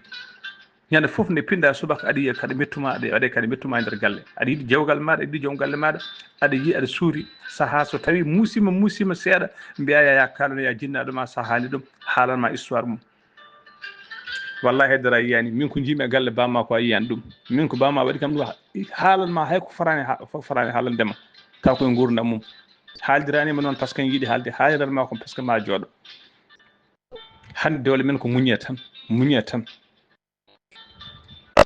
Ñande fof nde pinɗa subaka, aɗa yiya kaɗa mettuma, aɗa waɗa kaɗa mettuma e nder galle. Aɗa yiɗi jawgal maɗa, aɗa yiɗi joom galle maɗa, aɗa yiya, aɗa suuri. Saha so tawi musima, musima seeɗa, mbiya ya, ya kalano, ya jinnaɗo ma, sa haali ɗum, haalan ma histoire mum. Wallahi haydara a yiyani, min ko jiimi e galle bamma ko a yiyani ɗum. Min ko bamma waɗi kam ɗum, haalan ma hay ko farani ha-, ko farani haalande ma. Taw koye gurdam mum. Haaldiranima noon parce que en yiɗi haalde, haaliran ma ko parce que ma jooɗo. Hande dewle men ko muñe tan, muñe tan.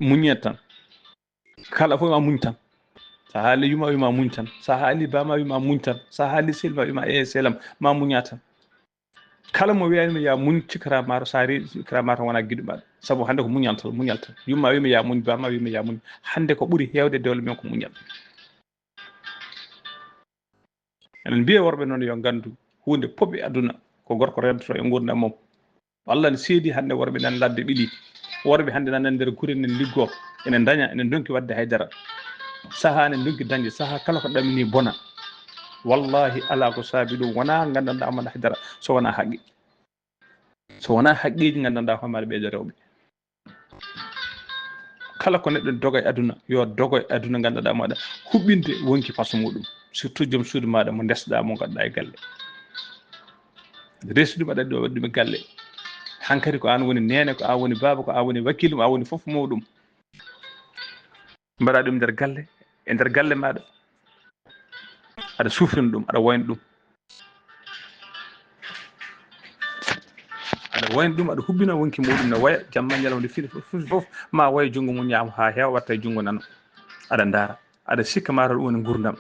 Muñe tan. Kala fof ma muñ tan. Sa haali yuma wima muñ tan. Sa haali bama wima muñ tan. Sa haali selma wima e selam ma muña tan. Kala mo wiyanima ya muñ, cikkata maaro, sa reeɗi cikkata maaro wona giɗo maɗa. Sabu hande ko muñal tan, muñal tan. Yumma wima ya muñ, bama wima ya muñ. Hande ko ɓuri hewde dewle men ko muñal. Enen mbiya worɓe noon yo ngandu hunde pop e aduna ko gorko rendoto e gurdam mum. Allah ne seedi hande worɓe nan ladde ɓili. Worɓe hande nan e nder gure nen liggo, ene daña, ene donki wadde haydara. Saha ne donki dañde, saha kala ko ɗamini bona. Wallahi ala ko saabi ɗum, wona gandanɗa Amadou Haydara, so wona haqqi. So wona haqqeji gandanɗa homaɗa ɓeyde rewɓe. Kala ko neɗɗo doga e aduna, yo dogo e aduna gandanɗa maɗa huɓɓinde wonki façon muɗum, surtout joom suudu maɗa mo ndesɗa, mo gadɗa e galle. Resi ɗum aɗa waɗi ɗum e galle. Hankadi ko an woni nene, ko an woni baba, ko an woni wakilu, ko an woni fof muɗum. Mbaɗa ɗum nder galle, e nder galle maɗa. Aɗa sufrina ɗum, aɗa wayna ɗum. Aɗa wayna ɗum, aɗa hubbina wonki muɗum ne waya, jamma ñalawma nde fini fof, fof, fof, ma waya junngo mum ñaamo haa heewa, watta e junngo nano. Aɗa ndaara, aɗa sikka mataw ɗum woni ngurdam.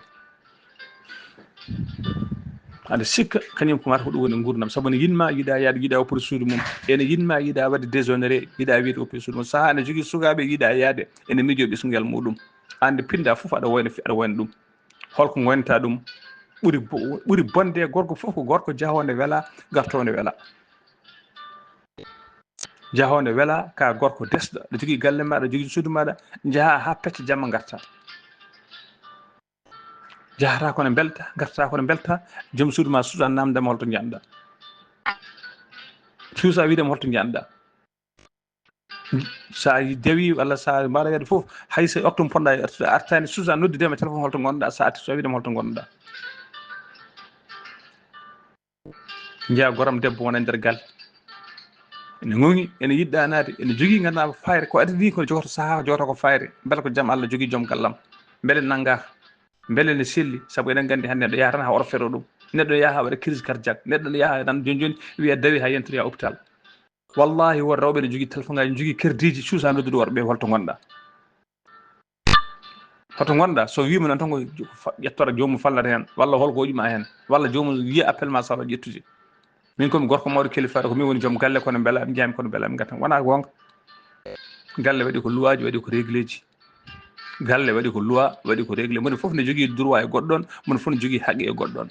Aɗa sikka kañum ko mataw ko ɗum woni ngurdam. Sabu ne yinma yiɗa yaade, yiɗa woppude suudu mum. Ene yinma yiɗa waɗde déshonoré, yiɗa wiyde woppude suudu mum. Saha ne jogii sukaaɓe yiɗa yaade, ene miijoo ɓesngal muɗum. An nde pinɗa fof aɗa wayna, aɗa wayna ɗum. Holko gonta ɗum? Ɓuri bo-, ɓuri bonde e gorko fof ko gorko jahonde wela, gartonde wela. Jahonde wela, ka gorko desɗo, aɗa jogii galle maɗa, aɗa jogii suudu maɗa, jaha ha pecca jamma garta. Jahata kono belta, garta kono belta, joom suudu ma suusa namdema holto njanɗa. Suusa wiidema holto njanɗa. Sa dewi walla sa mbaɗa yade fof, hay so octobre ponɗa e artude, a artani, suusa noddudema e téléphone holto gonɗa, sa arti so wiidema holto gonɗa. Njiya goram debbo wona e nder galle. Ene ŋoŋi, ene yiɗɗa naade, ene jogii ganduɗa fayre, ko adii ko jogoto saha, jogoto ko fayre. Beele ko jam Allah jogii joom gallam. Beele nanga, beele ne selli, sabu eɗen gandi hande neɗɗo yaha tan ha orfero ɗum. Neɗɗo yaha waɗa crise cardiaque, neɗɗo ne yaha tan joni joni wiya dawi ha yentotoya hôpital. Wallahi won rewɓe ne jogii téléphone ngaji, ne jogii crédit ji, suusa noddude worɓe holto gonɗa. Hoto gonɗa, so wiima noon tan ko fa-, ƴettora joomum fallata heen, walla holko hoƴuma heen, walla joomum yiya appel ma sala ƴettude. Min komi gorko mawɗo kilifaɗo, ko min woni joom galle, kono mbela mi jami, kono mbela mi gatan. Wona gonga. Galle waɗi ko luwaaji, waɗi ko régleji. Galle waɗi ko loi, waɗi ko réglé. Moni fof ne jogii droit e goɗɗo on, moni fof ne jogii haqqe e goɗɗo on.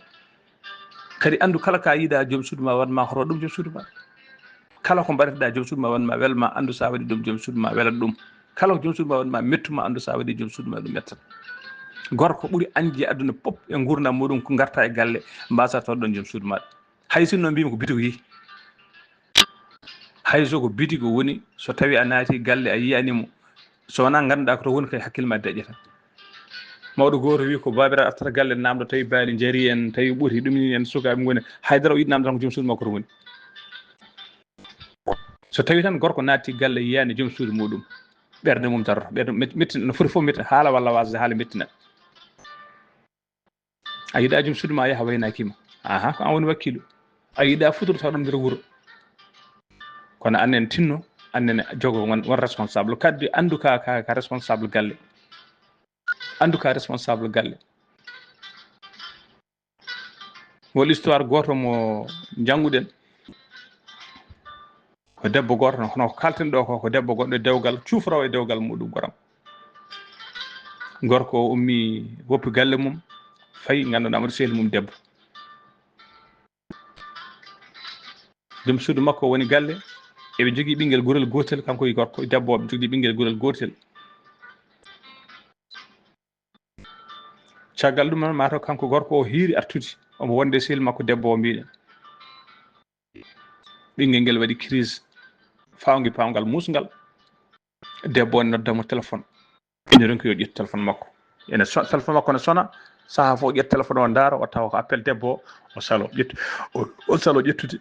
Kadi andu kala ka yiɗa joom suudu ma wanma hoto ɗum joom suudu ma. Kala ko mbaɗeteɗa joom suudu ma wanma welma, andu sa waɗi ɗum joom suudu ma welat ɗum. Kala ko joom suudu ma wanma mettuma, andu sa waɗi joom suudu ma ɗum mettat. Gorko ɓuri añde e aduna pop e gurdam muɗum ko garta e galle, mbasa toon ɗon joom suudu maɗa. Hay sinno mbimi ko bitigu yi. Hay so ko bitigu woni, so tawi a naati galle a yiyanimo, so wona ganduɗa ko to woni kay hakkille ma deƴƴata. Mawɗo goto wi ko babiraɗo artata galle namdo tawi baali jari en, tawi ɓoti ɗum ni en, sukaɓe goni, haydara o yiɗi namdo tan ko joom suudu makko to woni. So tawi tan gorko naatti galle yiyani joom suudu muɗum, ɓernde mum darata, ɓernde met-, mettina, no foti fof mettina, haala walla wasde haala mettina. A yiɗa joom suudu ma yaha waynakima. Aha, ko an woni wakkilu. A yiɗa futur taw ɗum nder wuro. Kono annen tinno, annen jogo won, won responsable. Kaddi andu ka, ka, ka responsable galle. Andu ka responsable galle. Wol histoire goto mo jannguɗen. Ko debbo goto, hono ko kalten ɗo ko, ko debbo goɗɗo e dewgal, cuufrowo e dewgal muɗum goram. Gorko o ummi woppi galle mum, fayi ganduɗa mo sehil mum debbo. Joom suudu makko woni galle, eɓe jogii ɓinngel gorel gootel, kanko e gorko, debbo o, ɓe jogii ɓinngel gorel gootel. Caggal ɗum noon, mataw kanko gorko o hiiri artude, omo wonde sehil makko debbo o mbiɗen. Ɓinngel ngel waɗi crise, fawngi pawngal muusngal. Debbo on nodda mo téléphone. Ene ronki yo ƴettu téléphone makko. Ene so-, téléphone makko ne sona, saha fof o ƴetta téléphone o ndaara, o tawa ko appel debbo o, o salo ƴettu-, o, o salo ƴettude.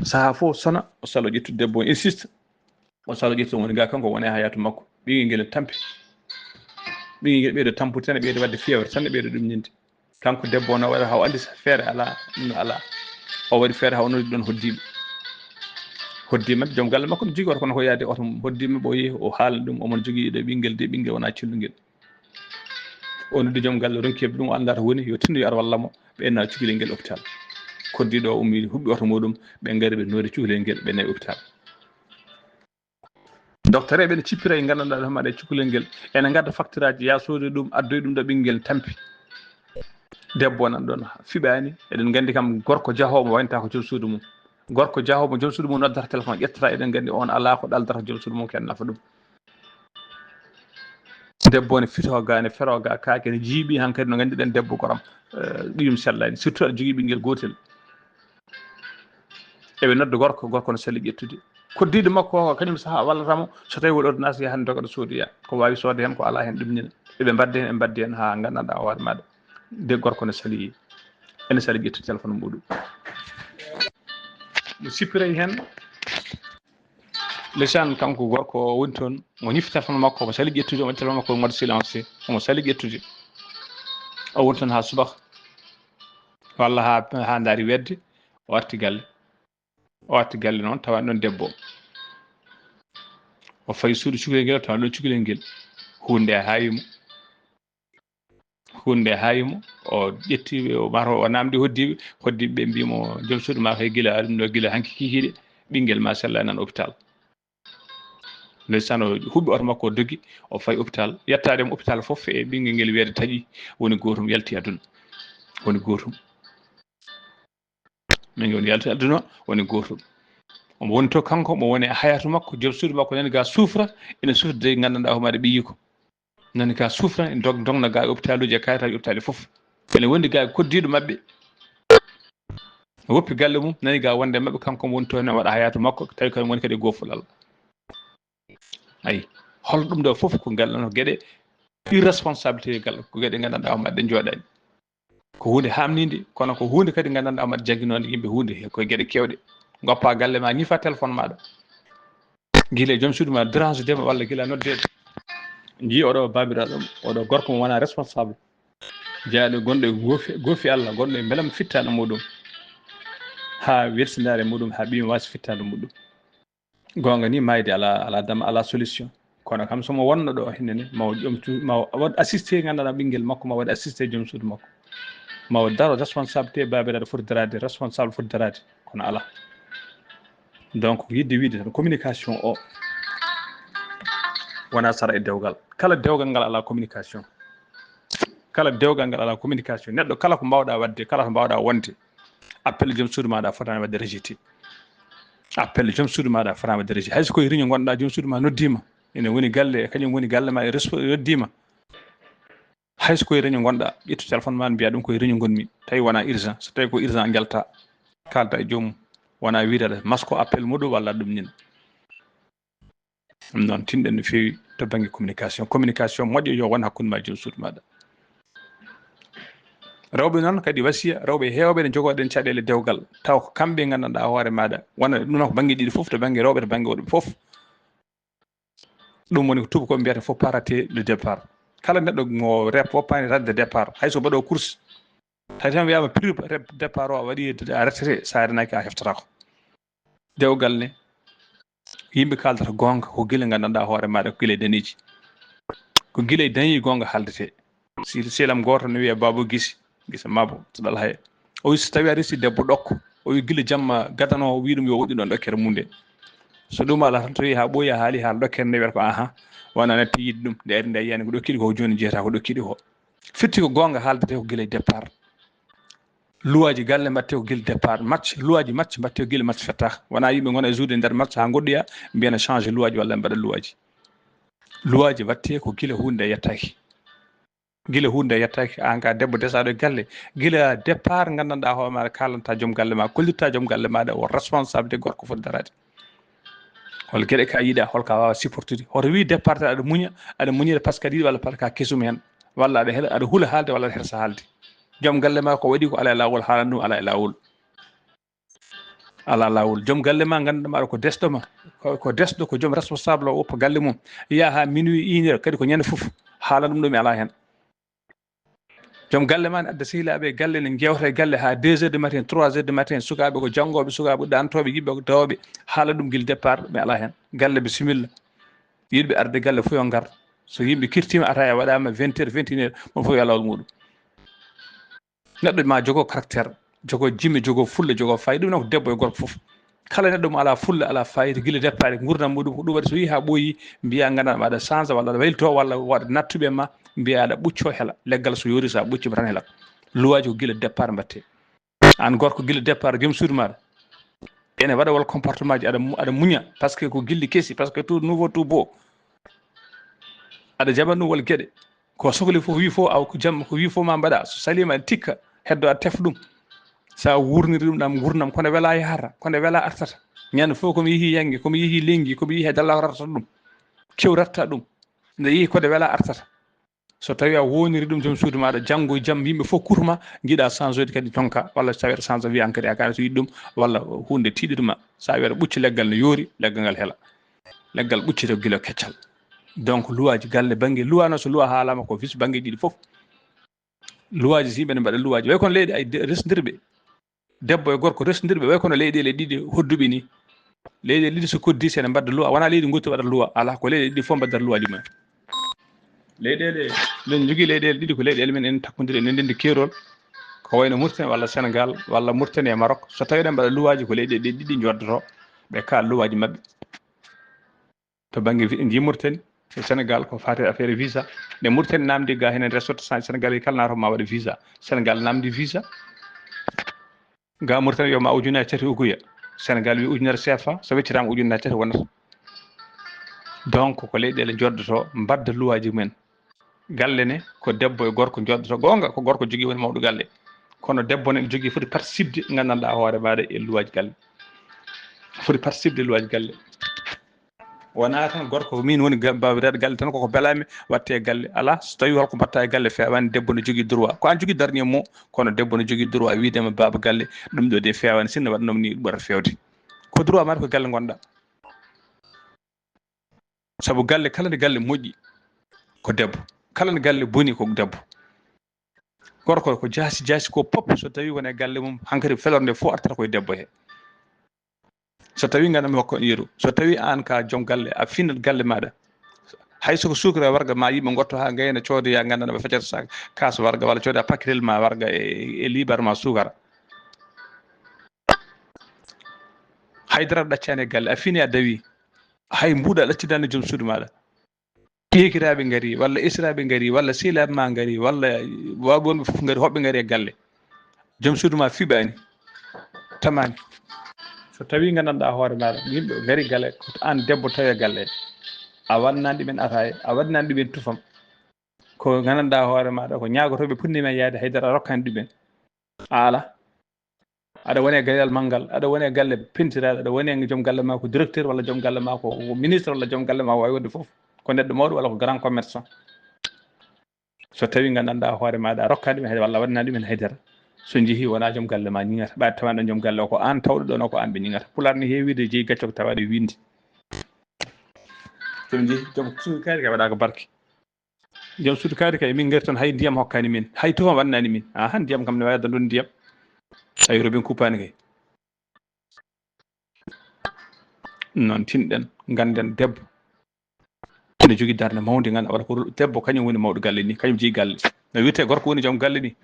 Saha fof sona, o salo ƴettude debbo o, insiste. O salo ƴettude, woni ga kanko woni e hayatu makko. Ɓiyngel ngel tampi. Ɓiyngel ngel ɓeydo tampude tan, ɓeydo wadde fièvre tan, ɓeydo ɗum ñinde. Kanko debbo o no waɗa haw andi feere alaa, ɗum alaa. O waɗi feere haw noddi ɗon hoddiiɓe. Hoddiiɓe maɓɓe, joom galle makko no jogii oto, kono ko yaade oto mum. Hoddiiɓe maɓɓe o yehi, o haalani ɗum, omon jogii ɗo ɓinngel de, ɓinngel wonaa cellungel. O noddi joom galle, ronki heɓde ɗum, o anndaa to woni, yo tinno yo ar walla mo, ɓe enna cukalel ngel hôpital. Koddiiɗo o ummi, huɓɓi oto muɗum, ɓe ngari ɓe noori cukalel ngel, ɓe nawi hôpital. Docteur eɓe ne cippira e nganndanɗaa ɗo maɗa e cukalel ngel, ene ngadda facture aji, ya soodi ɗum, addoy ɗum ɗo ɓinngel tampi. Debbo nan ɗon fiɓaani, eɗen nganndi kam gorko jahoowo waynataa ko joom suudu mum. Gorko jahoowo joom suudu mum noddata téléphone, ƴettata, eɗen nganndi on alaa ko ɗaldata joom suudu mum, ken nafa ɗum. Debbo ne fito ga, ne fero ga, kaake ne jiiɓi, hankadi no nganndi ɗen debbo goram, eh, ɗiyum sellaani, surtout aɗa jogii ɓinngel gootel. Eɓe nodda gorko, gorko no sali ƴettude. Koddiiɗo makko o, kañum saha wallata mo, so tawi woni ordonnance, yaha doga ɗo soodoya. Ko waawi soodde heen, ko alaa heen, ɗum nina. Eɓe mbadda heen, eɓe mbadda heen, haa nganndanɗaa hoore maaɗa. De gorko no sali, ene sali ƴettude téléphone muɗum. Mo sippiray heen, lesan kanko gorko o woni toon, mo ñifti téléphone makko, mo sali ƴettude, o waɗi téléphone makko mode silencieux, omo sali ƴettude. O woni toon haa subaka, walla haa, haa ndaari wedde, o arti galle. O arti galle noon, tawa ɗon debbo. O fayi suudu cukalel ngel, tawa ɗon cukalel ngel. Huunde haayi mo. Huunde haayi mo. O ƴetti, o, mataw o naamndi hoddiiɓe. Hoddiiɓe ɓe mbii mo, "Joom suudu maa kay gila ɗum ɗo, gila hanki kikiiɗe, ɓinngel ma sella nan hôpital." Ndeysaan, o huɓɓi oto makko, o dogi, o fayi hôpital. Yettaade mo hôpital fof, e ɓinngel ngel wiyeede taƴi, woni gootum, yalti aduna. Woni gootum. Min woni yaltude aduna, woni gootum. Omo woni to kanko, omo woni e hayatu makko, joom suudu makko nani ga suufra, ene suufra de nganndanɗaa homaade ɓiyiiko. Nani ga suufra, ene dog-, dogna ga e hôpitaluuji e kayitaaji hôpitali fof. Ene wondi ga e koddiiɗo maɓɓe. O woppi galle mum, nani ga wonde maɓɓe, kanko omo woni to, ene waɗa hayatu makko, tawi ko woni kadi e goofulal. Ayi, hol ɗum ɗo fof ko ngal no geɗe irresponsabilité gal, ko geɗe nganndanɗaa homaade ɗe njooɗaani. Ko huunde haamniinde, kono ko huunde kadi nganndanɗaa homaade jagginoonde yimɓe huunde he koye geɗe keewɗe. Ngoppa galle ma, ñifa téléphone maaɗa. Gila joom suudu ma dérange dema walla gila noddeede. Njii oɗo baabiraaɗo, oɗo gorko mo wonaa responsable. Jeyaaɗo gonɗo e goofi, goofi Allah, gonɗo e mbelam fittaandu muɗum. Haa wersindaare muɗum, haa ɓiyum waasi fittaandu muɗum. Goonga ni, maayde ala, ala dam, ala solution. Kono kam, so mo wonno ɗo henne ne, ma o ƴomtu, ma o waɗ assisté, nganndanɗaa ɓinngel makko, ma o waɗ assisté joom suudu makko. Ma o daro responsabilité, baabiraaɗo foti daraade, responsable foti daraade. Kono ala. Donc, yidde wiide tan, communication o wonaa sara e dewgal. Kala dewgal ngal ala communication. Kala dewgal ngal ala communication. Neɗɗo kala ko mbaawɗaa waɗde, kala ko mbaawɗaa wonde, appel joom suudu maaɗa fotaani waɗde rejeté. Appel joom suudu maaɗa fotaani waɗde rejeté. Hay so koye réunion ngonɗaa, joom suudu ma noddiima, ene woni galle, kañum woni galle ma, e respo-, noddiima. Hay so koye réunion ngonɗaa, ƴettu téléphone ma, mbiya ɗum koye réunion ngonmi. Tawi wonaa urgent. So tawi ko urgent, njalta. Kaalda e joomum. Wonaa wiide aɗa masko appel muɗum walla ɗum nina. Ɗum noon, tinɗen no feewi to bannge communication. Communication moƴƴo yo won hakkunde ma e joom suudu maaɗa. Rewɓe noon kadi wasiya, rewɓe heewɓe ne njogoo ɗen caɗeele dewgal. Taw ko kamɓe nganndanɗaa hoore maaɗa. Wona ɗum noon ko bannge ɗiɗi fof, to bannge rewɓe, to bannge worɓe fof. Ɗum woni ko tuubakooɓe mbiyata, faut pas rater le départ. Kala neɗɗo mo rep-, woppaani ratde départ, hay so mbaɗo course. Tawi tan wiyaama prix rep-, départ o a waɗi a retraité, so a renaaki a heftataako. Dewgal ne, yimɓe kaaldata goonga ko gila nganndanɗaa hoore maaɗa, ko gila e daneeji. Ko gila e dañi goonga haaldetee. Si-, selam gooto ne wiyee Baaba Gisi, Gisa Mabo, to Ɗal Haye. O wi so tawi a resi debbo ɗokko, o wi gila jamma gadano, o wi ɗum yo woɗɗin ɗon ɗokkere mum nde. So ɗum alaa tan, to yehi haa ɓooyi, a haali haala ɗokkere nde, wiyata ko, "Ahan, wona natti yiide ɗum, nde ari nde a yiyani ko ɗokkiɗi ko, jooni jeyata ko ɗokkiɗi ko." Firti ko goonga haaldetee ko gila e départ. Luwaaji galle mbaɗtee ko gila départ. Match, luwaaji match mbaɗtee ko gila match fettaaka. Wonaa yimɓe ngona e jouer nder match haa ngoɗɗoya, mbiya na change luwaaji walla mbaɗa luwaaji. Luwaaji mbaɗtee ko gila huunde nde yettaaki. Gila huunde nde yettaaki, aan ka debbo desaaɗo e galle. Gila départ nganndanɗaa hoore maaɗa, kaalantaa joom galle ma, kollirtaa joom galle maaɗa o responsabilité gorko foti daraade. Hol geɗe ka yiɗa, hol ka wawa supportude? Hoto wi départ aɗa muña, aɗa muñira parce que aɗa yiɗi walla parce que a kesum hen, walla aɗa hela, aɗa hula haalde walla aɗa hersa haalde. Joom galle ma ko waɗi ko ala e lawol, haalan ɗum ala e lawol. Ala lawol. Joom galle ma ganduɗa maɗa ko desɗo ma, ko, ko desɗo, ko joom responsable o woppa galle mum. Yaha ha minuit, une heure, kadi ko ñande fof. Haalan ɗum ɗo mi ala hen. Joom galle ma ne adda sehilaaɓe e galle, ne jewta e galle haa deux heures du matin, trois heures du matin, sukaaɓe ko janngoɓe, sukaaɓe ɗantoɓe, yimɓe ko dawɓe, haala ɗum gila départ, mi ala hen. Galle bisimilla. Yiɗɓe arde galle fof yo ngar. So yimɓe kirtima, ataya waɗama vingt heures, vingt et une heures, mon fof yo lawol muɗum. Neɗɗo ma jogo caractère, jogo jime, jogo fulla, jogo fayida. Ɗum noon ko debbo e gorko fof. Kala neɗɗo mo ala fulla, ala fayida, gila départ, gurdam muɗum ko ɗum waɗi. So yeehi ha ɓooyi, mbiya ganduɗa aɗa change walla aɗa waylito walla waɗa nattuɓe ma, mbiya aɗa ɓucco hela. Leggal so yoori, sa ɓuccima tan hela. Luwaaji ko gila départ mbatte. An gorko, gila départ joom suudu maɗa ene waɗa walla comportement ji, aɗa mu-, aɗa muña parce que ko gilli kesi, parce que tout nouveau, tout beau. Aɗa jaɓa ɗum walla geɗe. Ko sokli fof wi fof aw ko jamma, ko wi fof ma mbaɗa. So salima aɗa tikka, heddo aɗa tefa ɗum. Sa wurniri ɗum ɗam gurdam, kono wela yahata, kono wela artata. Ñande fof komi yeehi yange, komi yeehi lengi, komi yeehi dalla ko ratata ɗum. Kew ratta ɗum. Nde yeehi kode wela artata. So tawi a woniri ɗum joom suudu maɗa, janngo e jam yimɓe fof kuutu ma, jiɗa changeoyde kadi tonka, walla so tawi aɗa change wiya an kadi a kaani so yiɗi ɗum, walla hunde tiiɗiri ma. Sa wiya aɗa ɓucci leggal ne yoori, leggal ngal hela. Leggal ɓuccito gila keccal. Donc luwaaji galle bannge luwa no so luwa haalama ko fis bannge ɗiɗi fof. Luwaaji si yimɓe ne mbaɗa luwaaji. Way kono leyɗe ay de-, resndirɓe. Debbo e gorko resndirɓe way kono leyɗeele ɗiɗi hodduɓe ni. Leyɗeele ɗiɗi so koddi si ene mbadda luwa. Wona leydi gotti waɗata luwa. Ala ko leyɗeele ɗiɗi fof mbaddata luwaaji mumen. Leyɗeele, men jogii leyɗeele ɗiɗi ko leyɗeele men en takkodiri en ndendi keerol. Ko wayno Mauritanie walla Sénégal walla Mauritanie e Maroc. So tawi eɗen mbaɗa luwaaji ko leyɗeele ɗe ɗiɗi joddoto ɓe kaal luwaaji maɓɓe. To bannge vi-, ndi Mauritanie, e Sénégal ko faati e affaire visa. Nde Mauritanie namdi ga henen ressortissant Sénégal yi kala nato ma waɗa visa. Sénégal namdi visa. Ga Mauritanie yo ma ujunere cati uguya. Sénégal wi ujunere C F A, so weccitama ujunere cati wonata. Donc ko leyɗeele joddoto mbadda luwaaji mumen. Galle ne ko debbo e gorko joddoto. Goonga ko gorko jogii woni mawɗo galle. Kono debbo ne jogii foti participde gandanɗa hoore maɗa e luwaaji galle. Foti participde e luwaaji galle. Wona tan gorko ko min woni ga-, babiraɗo galle tan koko belami watte e galle. Ala so tawi holko mbatta e galle fewani debbo ne jogii droit. Ko an jogii dernier mot kono debbo ne jogii droit wiidema baba galle ɗum ɗo de fewani sinno waɗanoma ni ɗum ɓurata fewde. Ko droit maɗa ko galle gonɗa. Sabu galle, kala nde galle moƴƴi, ko debbo. Kala nde galle boni, ko debbo. Gorko ko jaasi, jaasi ko pop, so tawi wona e galle mum, hankadi felore nde fof artata koye debbo he. So tawi ngana mi hokka on yeru. So tawi an ka joom galle, a finat galle maɗa. Hay so ko suukara warga ma yimɓe gotto ha gayna coodoya gandanɗa ɓe feccata sa kaas warga walla coodoya paquetel ma warga e, e libar ma suukara. Haydara ɗaccani e galle, a fini a dawi. Hay mbuuɗa ɗaccidani joom suudu maɗa. Ƴeekiraaɓe ngari, walla esiraaɓe ngari, walla sehilaaɓe ma ngari, walla wawɓe wonɓe fof ngari, hoɓɓe ngari e galle. Joom suudu ma fiɓaani, tamaani. So tawi gandanɗa hoore maɗa, yimɓe ngari galle, ko an debbo tawi e galle. A waɗanani ɗumen ataya, a waɗanani ɗumen tufam. Ko gandanɗa hoore maɗa, ko ñaagotoɓe puɗɗi men yaade haydara a rokkani ɗumen. A ala. Aɗa woni e galle manngal, aɗa woni e galle pentiraɗo, aɗa woni e joom galle ma ko directeur walla joom galle ma ko, ko ministre walla joom galle ma wawi wonde fof. Ko neɗɗo mawɗo walla ko grand commerçant. So tawi gandanɗa hoore maɗa a rokkani ɗum hay walla waɗanani ɗum hen haydara. So jeehi wona joom galle ma ñiŋata. Ɓaade tawanɗo joom galle o ko an tawɗo ɗon o ko an ɓe ñiŋata. Pulaar ne heewi de jeeyi gacce ko tawaɗe winde. Joom jeehi joom suudu kayri kay waɗa ko barke. Joom suudu kaari kay, min ngari toon, hay ndiyam hokkani min, hay tufam wannani min. Ahan, ndiyam kam ne wawi addan ɗum ndiyam. Tawi robinet kuppani kay. Noon tinɗen, ganden debbo. Ene jogii darnde mawnde, ngannduɗaa walla ko debbo, kañum woni mawɗo galle ni, kañum jeyi galle. No wiyetee gorko woni joom galle ni.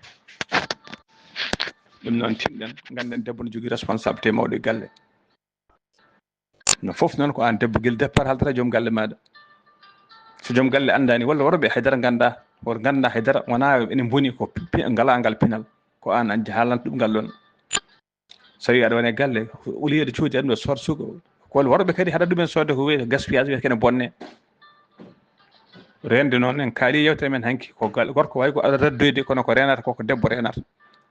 Ɗum noon tinɗen, ganden debbo ne jogii responsabilité mawɗo e galle. No fof noon ko aan debbo gila départ haaldata joom galle maaɗa. So joom galle anndaani walla worɓe haydara nganndaa, wor nganndaa haydara, wonaa ene mboni ko pi-, pi-, ngalaa ngal pinal. Ko aan an haalanta ɗum ngal ɗoon. So tawi aɗa woni e galle, au lieu de coodi aɗa ɗum ɗo sood suka, ko worɓe kadi haɗa ɗumen soodde ko wiyetee gaspillage, wiyata kene bonne. Reende noon en kaali yewtere men hanki ko gal-, gorko wawi ko aɗa raddoyde kono ko reenata ko, ko debbo reenata.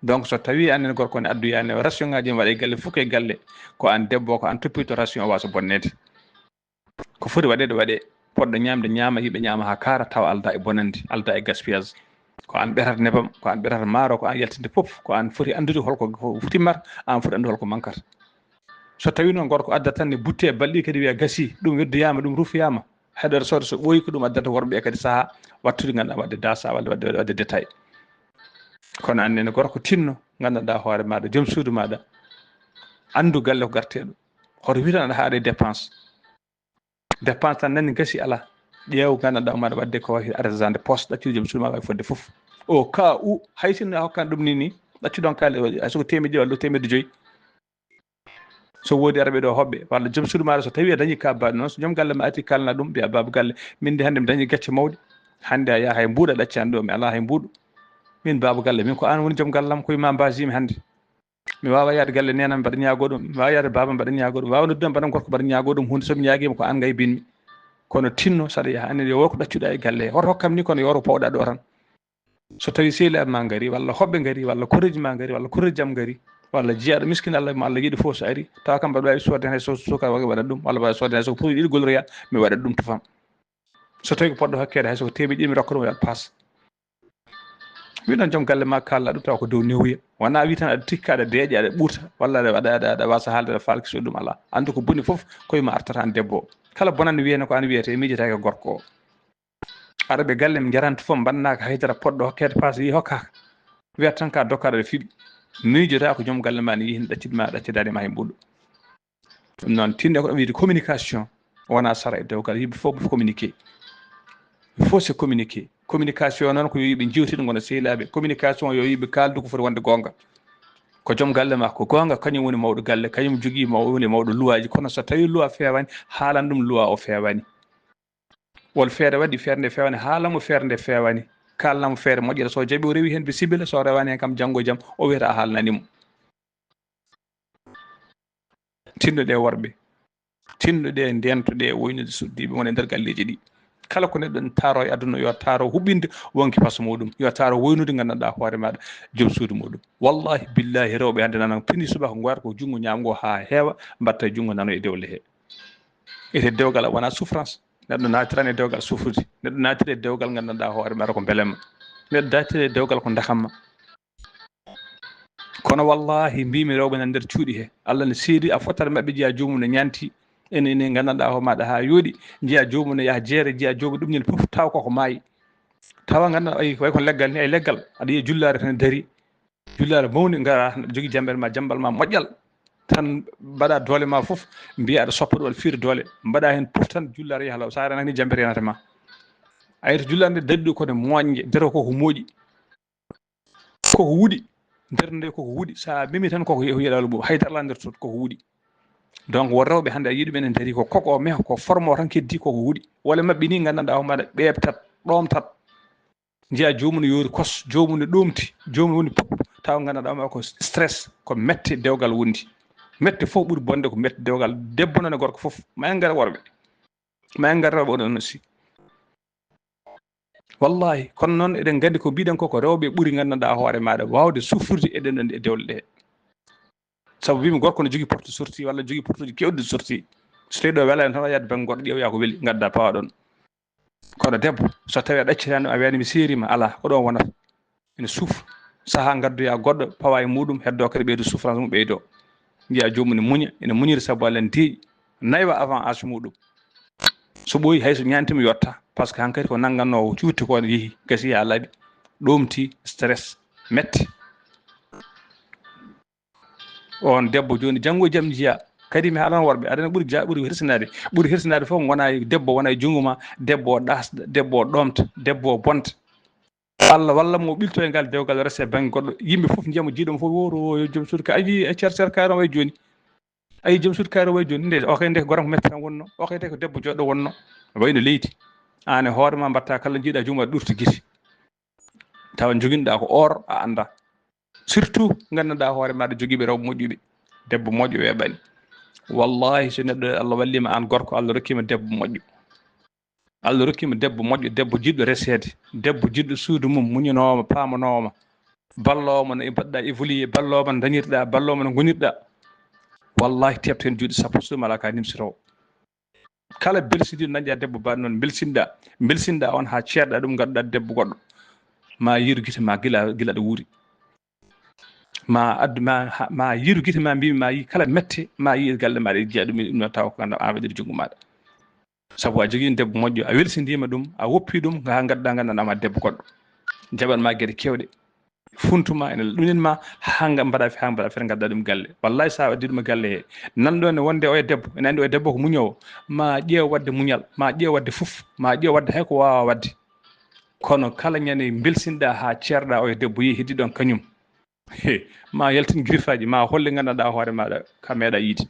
Donc so tawi anen gorko ne addoya ne ration ngaji ne waɗa e galle fof ko e galle, ko an debbo ko an toppito ration o wasa bonneede. Ko foti waɗeede waɗee. Poɗɗo ñaamde ñaama, yimɓe ñaama haa kaara, tawa aldaa e bonannde, aldaa e gaspillage. Ko aan ɓerata nebam, ko aan ɓerata maaro, ko aan yaltinde fof, ko aan foti anndude hol ko timmata, aan foti anndude hol ko mankata. So tawii noon gorko addata tan ne butte e balɗe ɗiɗi kadi wiya gasii, ɗum weddoyaama, ɗum rufoyaama, heɗoto soode so ɓooyi ko ɗum addanta worɓe ɓe kadi sahaa wattude ngannduɗaa waɗde dasa walla waɗde, waɗde détail. Kono aan nene gorko tinno, nganndanɗaa hoore maaɗa, joom suudu maaɗa, anndu galle ko garteeɗo. Hoto wii tan aɗa haɗa e dépense. Dépense tan nani gasi alaa. Ƴeew nganndanɗaa maɗa waɗde ko waɗi argent de poche, ɗaccude joom suudu ma wawi fodde fof. Au cas où, hay sinno a hokkan ɗum ni ni, ɗaccu ɗon kaali, hay soko teemedde walla teemedde joyi. So woodi araɓe ɗo hoɓɓe, walla joom suudu maɗa so tawi a dañi ka baɗo noon, so joom galle ma arti kalna ɗum, mbiya baaba galle, min de hannde mi dañi gacce mawɗe. Hannde a yaha hay mbuuɗa ɗacci an ɗo, mi alaa hay mbuuɗo. Min baaba galle, min ko an woni joom galle am, koye ma mbasimi hannde. Mi wawa yaade galle nenam mbaɗa ñaago ɗum, mi wawa yaade babam mbaɗa ñaago ɗum, mi wawa noddude mbaɗa gorko mbaɗa ñaago ɗum, hunde somi ñaagima ko an ngaybinmi. Kono tinno saɗa yaha, anen yo wo ko ɗaccuɗa e galle he. Hoto hokkam ni kono yoro pawɗa ɗo tan. So tawi sehilaɓe ma ngari, walla hoɓɓe ngari, walla koreji ma ngari, walla koreji am ngari, walla jiyaɗo miskin Allah mo Allah yiɗi fof so ari, tawa kam mbaɗa wawi sodde hay so suka waɗa ɗum, walla mbaɗa sodde hay so produit ɗiɗi golloya, mi waɗa ɗum tufam. So tawi ko poɗɗo hokkeede hay so ko teemeɗɗe ɗiɗi mi rokka ɗum waɗa passe. Wi noon joom galle ma kalna ɗum tawa ko dow newuya. Wona wi tan aɗa tikka, aɗa deeƴa, aɗa ɓurta, walla aɗa, aɗa, aɗa, aɗa wasa haalde, aɗa faalki so ɗum alaa. Andu ko boni fof koye ma artata an debbo o. Kala bonande wiyene ko an wiyete, miijetaake e gorko o. Aɗa ɓe galle mi jaranta fof, mbannaaka haydara, poɗɗo hokkeede passe yi hokkaka. Wiyata tan ka dokkaɗo aɗa fiɓi. Miijota ko joom galle ma ne yihi ɗaccit ma, ɗaccidaade ma he mbuɗo. Ɗum noon, tinde ko ɗum wiyde communication, wona sara e dewgal, yimɓe fof ɓe communiqué. Il faut se communiquer. Communication noon ko yo yimɓe njiwtida ngona sehilaɓe. Communication yo yimɓe kaldu ko foti wonde goonga. Ko joom galle ma ko goonga, kañum woni mawɗo galle, kañum jogii maw-, woni mawɗo luwaaji. Kono so tawi luwa fewani, haalan ɗum luwa o fewani. Wol feere waɗi, feere nde fewani, haalan mo feere nde fewani. Kalnan mo feere moƴƴere, so jaɓi o rewi heen bismilla, so rewani heen kam janngo e jam, o wiyata a haalnani mo. Tinno ɗe worɓe. Tinno ɗe, ndento ɗe, woynude suddiiɓe mon e nder galleeji ɗi. Kala ko neɗɗo taaro e aduna, yo taaro huɓɓinde wonki faso muɗum. Yo taaro woynude nganndanɗaa hoore maaɗa, joom suudu muɗum. Wallahi, billahi, rewɓe hannde nana pini subaka, ngoyata ko junngo ñaamgo haa heewa, mbatta e junngo nano e dewle he. Ete dewgal wona souffrance. Neɗɗo naatiran e dewgal souffrude. Neɗɗo naatira e dewgal nganndanɗaa hoore maaɗa ko mbelemma. Neɗɗo naatira e dewgal ko ndakamma. Kono wallahi, mbimi rewɓe nan nder cuuɗi he. Allah ne seedi, a fottat maɓɓe, njiya joomum ne ñanti. Ene, ene nganndanɗaa hoore maaɗa haa yooɗi. Njiya joomum ne yaha jeere, njiya joomum ɗum ñande fof taw koko maayi. Tawa nganndanɗaa, ay, way ko leggal ni, ay leggal. Aɗa yiya jullaare tan dari. Jullaare mawni ngara, aɗa jogii jammbere ma, jammbal ma moƴƴal. Tan mbaɗa doole ma fof, mbiya aɗa soppa ɗum, aɗa fiira doole. Mbaɗa heen puf tan, jullaare yaha law. Sa renani jammbere yanata ma. Ay to jullaare nde dari ɗo kono moƴƴe, dero koko moƴƴi. Koko wuɗi. Nder nde koko wuɗi. Sa memi tan koko yehi yeɗalu mum. Haydara ala nder toon koko wuɗi. Donc, won rewɓe hannde a yiɗi men en dari ko koko meho, ko formo tan keddi koko wuɗi. Wala maɓɓe ni nganndanɗaa hoore maaɗa ɓeeɓtat, ɗoomtat. Njiya joomum ne yoori kos, joomum ne ɗoomti, joomum woni pop, tawa nganndanɗaa hoore maaɗa ko stress, ko mette dewgal wondi. Mette fof ɓuri bonde ko mette dewgal. Debbo noon e gorko fof, ma en ngar worɓe. Ma en ngar rewɓe onon aussi. Wallahi, kono noon eɗen nganndi ko mbiɗen ko, ko rewɓe ɓuri nganndanɗaa hoore maaɗa waawde souffrude e ɗen ɗon e dewle ɗe. Sabu mbimi gorko ne jogii porte sortie walla jogii porte uji kewɗi sortie. So tawi ɗo welani tan, a yahat bannge goɗɗo ƴeewoya ko weli, ngadda pawa ɗon. Kono debbo, so tawi a ɗaccitani ɗum, a wiyani mi seerima, alaa, ko ɗon wonata. Ene souffre. Saha ngaddoya goɗɗo, pawa e muɗum, heddo kadi ɓeydo souffrance mum ɓeydo. Njiya joomum ne muña, ene muñiri sabu Allah ne deeƴi. Naywa avant âge muɗum. So ɓooyi hay so ñaantima yotta, parce que hankadi ko nanngannoowo cuutti ko ne yehi, gasi yaa laaɓi. Ɗoomti, stress, metti. On debbo jooni, janngo e jam njiya. Kadi mi haalan worɓe, aɗa andi ɓuri ja-, ɓuri hirsinaade. Ɓuri hirsinaade fof wona e debbo, wona e junngo ma, debbo o ɗaasɗa, debbo o ɗoomta, debbo o bonta. Allah walla mo ɓilto e ngal dewgal rese bannge goɗɗo. Yimɓe fof njiya mo jiiɗo mo fof wowro, yo joom suudu ka. A yii e cer cer kaari o way jooni. A yii joom suudu kaari o way jooni. Nde o kay nde ko goram ko mette tan wonno. O kay nde ko debbo joɗɗo wonno. Wayno leydi. Aan e hoore ma mbatta kala njiiɗa junngo ma ɗurti gite. Tawa joginɗa ko or a annda. Surtout nganndanɗaa hoore maaɗa jogiiɓe rewɓe moƴƴuɓe. Debbo moƴƴo weeɓani. Wallahi so neɗɗo Allah wallima aan gorko, Allah rokkima debbo moƴƴo. Allah rokkima debbo moƴƴo, debbo jiɗɗo reseede, debbo jiɗɗo suudu mum, muñanoowo ma, paamanoowo ma, balloowo ma no mbaɗɗa évoluer, balloowo ma no dañirɗa, balloowo ma no ngonirɗa. Wallahi teɓto heen juuɗe sappo so ɗum alaa ka nimsitowo. Kala belsindiiɗo, nannja debbo mbaɗa noon, mbelsinɗa, mbelsinɗa on haa ceerɗa ɗum, ngadduɗa debbo goɗɗo, ma yeru gite ma gila, gila ɗo wuuri. Ma addu, ma, ha-, ma yeru gite ma, mbimi ma yi kala mette, ma yi galle maɗa, jiya ɗum, ɗum tawa ko ngannduɗaa an waɗiri junngo maɗa. Sabu a jogii debbo moƴƴo, a welsindiima ɗum, a woppi ɗum, haa ngadduɗa, ngannduɗaa ma debbo goɗɗo. Jaɓan ma geɗe keewɗe. Funtu ma, ene ɗumen ma, haa nga mbaɗa fe-, haa mbaɗa feere, ngadda ɗum galle. Wallahi, sa waddi ɗum e galle he, nanɗo ne wonde oya debbo, ene anndi oya debbo ko muñoowo, ma ƴeew wadde muñal, ma ƴeew wadde fof, ma ƴeew wadde hay ko waawa wadde. Kono kala ñande mbelsinɗa haa ceerɗa oya debbo yehi heddi ɗon kañum, he, ma yaltin girifaaji, ma holle nganndanɗa hoore maɗa ka meeɗa yiide.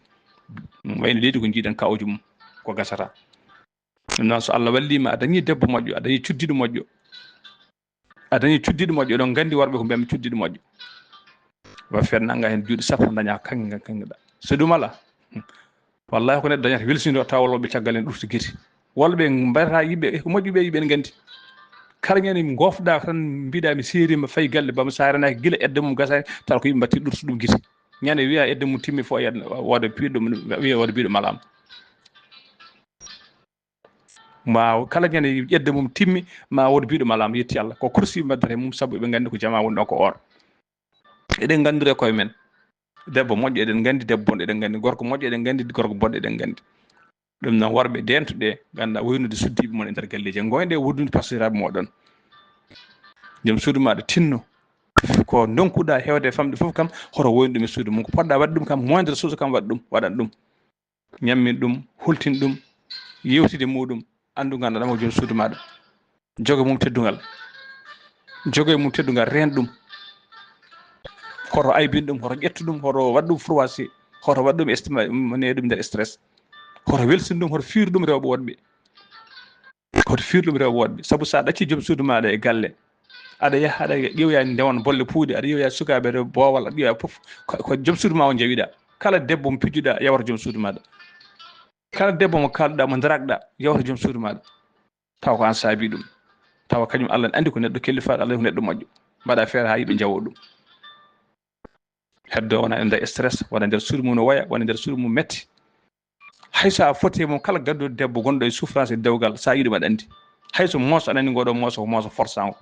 Wayno leydi ko jiiɗen kawjo mum, ko gasata. Ɗum noon, so Allah wallima, a dañi debbo moƴƴo, a dañi cuddiɗo moƴƴo, a dañi cuddiɗo moƴƴo, eɗon nganndi worɓe ko mbiyatmi cuddiɗo moƴƴo. Wa fen nanga heen juuɗe sappo, daña kaŋŋe, kaŋŋe ɗa. So ɗum alaa, hmm, wallahi ko neɗɗo dañata welsindo tawa worɓe caggal en ɗurti gite. Worɓe mbayata yimɓe, eh, ko moƴƴuɓe yimɓe en nganndi. Kala ñande mi ngofɗa tan mbiɗa mi seerima fayi galle bam sa renaki gila edde mum gasani, tawa ko yimɓe mbaɗti ɗurti ɗum gite. Ñande wiya edde mum timmi fof, wooda piiɗo ɗum, wiya wooda biiɗo malama. Ma kala ñande ƴedde mum timmi, ma wood biiɗo malama, yetti Allah. Ko kursi mbaddata e mum, sabu ɓe nganndi ko jama woni ɗo ko or. Eɗen nganndiri e koye men. Debbo moƴƴo eɗen nganndi, debbo bonɗo eɗen nganndi, gorko moƴƴo eɗen nganndi, gorko bonɗo eɗen nganndi. Ɗum noon, worɓe dentuɗe, ngannduɗaa woynude suddiiɓe mon e nder galleeji, ngoyɗe wuddude pastoraaɓe moɗon. Joom suudu maɗa tinno. Ko ndonkuɗa hewde e famɗude fof kam, hoto woynu ɗum e suudu mum. Ko poɗɗa waɗde ɗum kam, moindre chose kam waɗ ɗum, waɗan ɗum. Ñammin ɗum, hultin ɗum, yewtide muɗum, anndu ngannduɗaa mo joom suudu maɗa. Jogo mum teddungal. Jogo e mum teddungal, reen ɗum. Hoto aybin ɗum, hoto ƴettu ɗum, hoto waɗ ɗum froissé, hoto waɗ ɗum estima-, ne ɗum nder stress. Hoto welsin ɗum, hoto fiir ɗum rewɓe woɗɓe. Hoto fiir ɗum rewɓe woɗɓe. Sabu sa ɗacci joom suudu maɗa e galle, aɗa yaha, aɗa ƴeewoya ndewan bolle puuɗe, aɗa ƴeewoya sukaaɓe rew-, boowal, aɗa ƴeewoya fof. Ko, ko joom suudu ma o njawiɗa. Kala debbo mo pijjuɗa, yawata joom suudu maɗa. Kala debbo mo kalɗa, mo darakɗa, yawata joom suudu maɗa. Tawa ko an saabi ɗum. Tawa kañum Allah ne anndi ko neɗɗo kellifaɗo, Allah ko neɗɗo moƴƴo. Mbaɗa feere haa yimɓe njawo ɗum. Heddo wona e nder stress, wona nder suudu mum no waya, wona nder suudu mum metti. Hay so a foti e mum, kala gadduɗo debbo gonɗo e souffrance e dewgal, sa yiɗum aɗa anndi. Hay so mooso aɗa anndi, ngoɗo mooso ko mooso forçant o.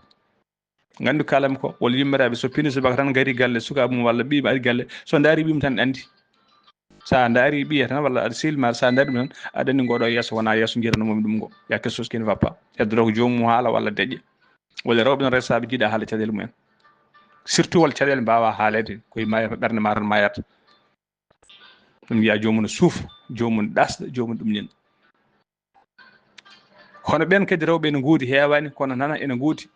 Nganndi kalam ko, wol yummiraaɓe so pini subaka tan ngari galle, sukaaɓe mum walla ɓiɓe ari galle, so ndaari ɓiɓe tan anndi. Sa ndaari ɓiya tan walla aɗa sehil ma, sa ndaari ɗum tan, aɗa anndi ngoɗo yeeso wona yeeso njiranoomi ɗum ngo. Il y a quelque chose qui ne va pas. Heddoro ko joomum haala walla deƴƴa. Walla rewɓe noon resaaɓe jiiɗa haala caɗeele mumen. Surtout walla caɗeele mbawa haalede, koye mayata, ɓernde ma tan mayata. Ɗum wiya joomum no suufa, joomum ɗasɗa, joomum ɗum nin. Hono ɓen kadi rewɓe ene ngoodi, heewani, kono nana ene ngoodi.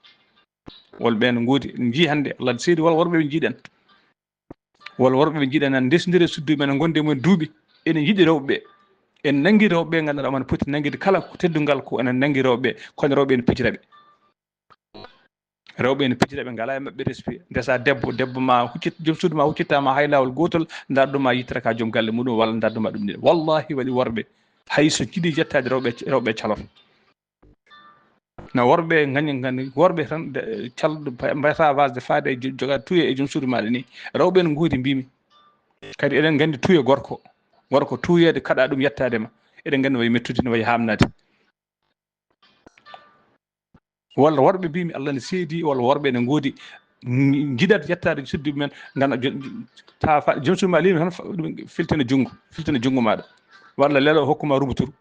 Wol ɓen ngoodi, en njii hannde, Allah seydi wol worɓe ɓe njiiɗen. Wol worɓe ɓe njiiɗen nan ndesndire suddu men, gonde mumen duuɓi. Ene njiɗi rewɓe ɓe. En nangi rewɓe ɓe ngannduɗaa omo poti nangirde kala ko teddungal ko enen nangi rewɓe ɓe, kono rewɓe ene pijira ɓe. Rewɓe ene pijira, ɓe ngalaa e maɓɓe respect. Ndesa debbo, debbo ma huccit-, joom suudu ma huccitta ma hay laawol gootol, ndardu ma yittiraka joom galle muɗum walla ndardu ma ɗum ni. Wallahi waɗi worɓe, hay so jiɗi yettaade rewɓe, rewɓe caloto. No worɓe ngañi, ngañi, worɓe tan de, calɗo, mbayata wasde faade e jo-, joga tuye e joom suudu maɗa ni. Rewɓe ene ngoodi mbimi. Kadi eɗen nganndi tuye gorko. Gorko tuyeede kaɗa ɗum yettaade ma. Eɗen nganndi wayi mettude, no wayi haamnaade. Walla worɓe mbimi Allah ne seedi, walla worɓe ne ngoodi, njiɗat yettaade suddi men, ngana jo-, ta fa-, joom suudu ma limi tan fa-, ɗum filtina junngo, filtina junngo maɗa. Walla lelo hokkuma rubuturu.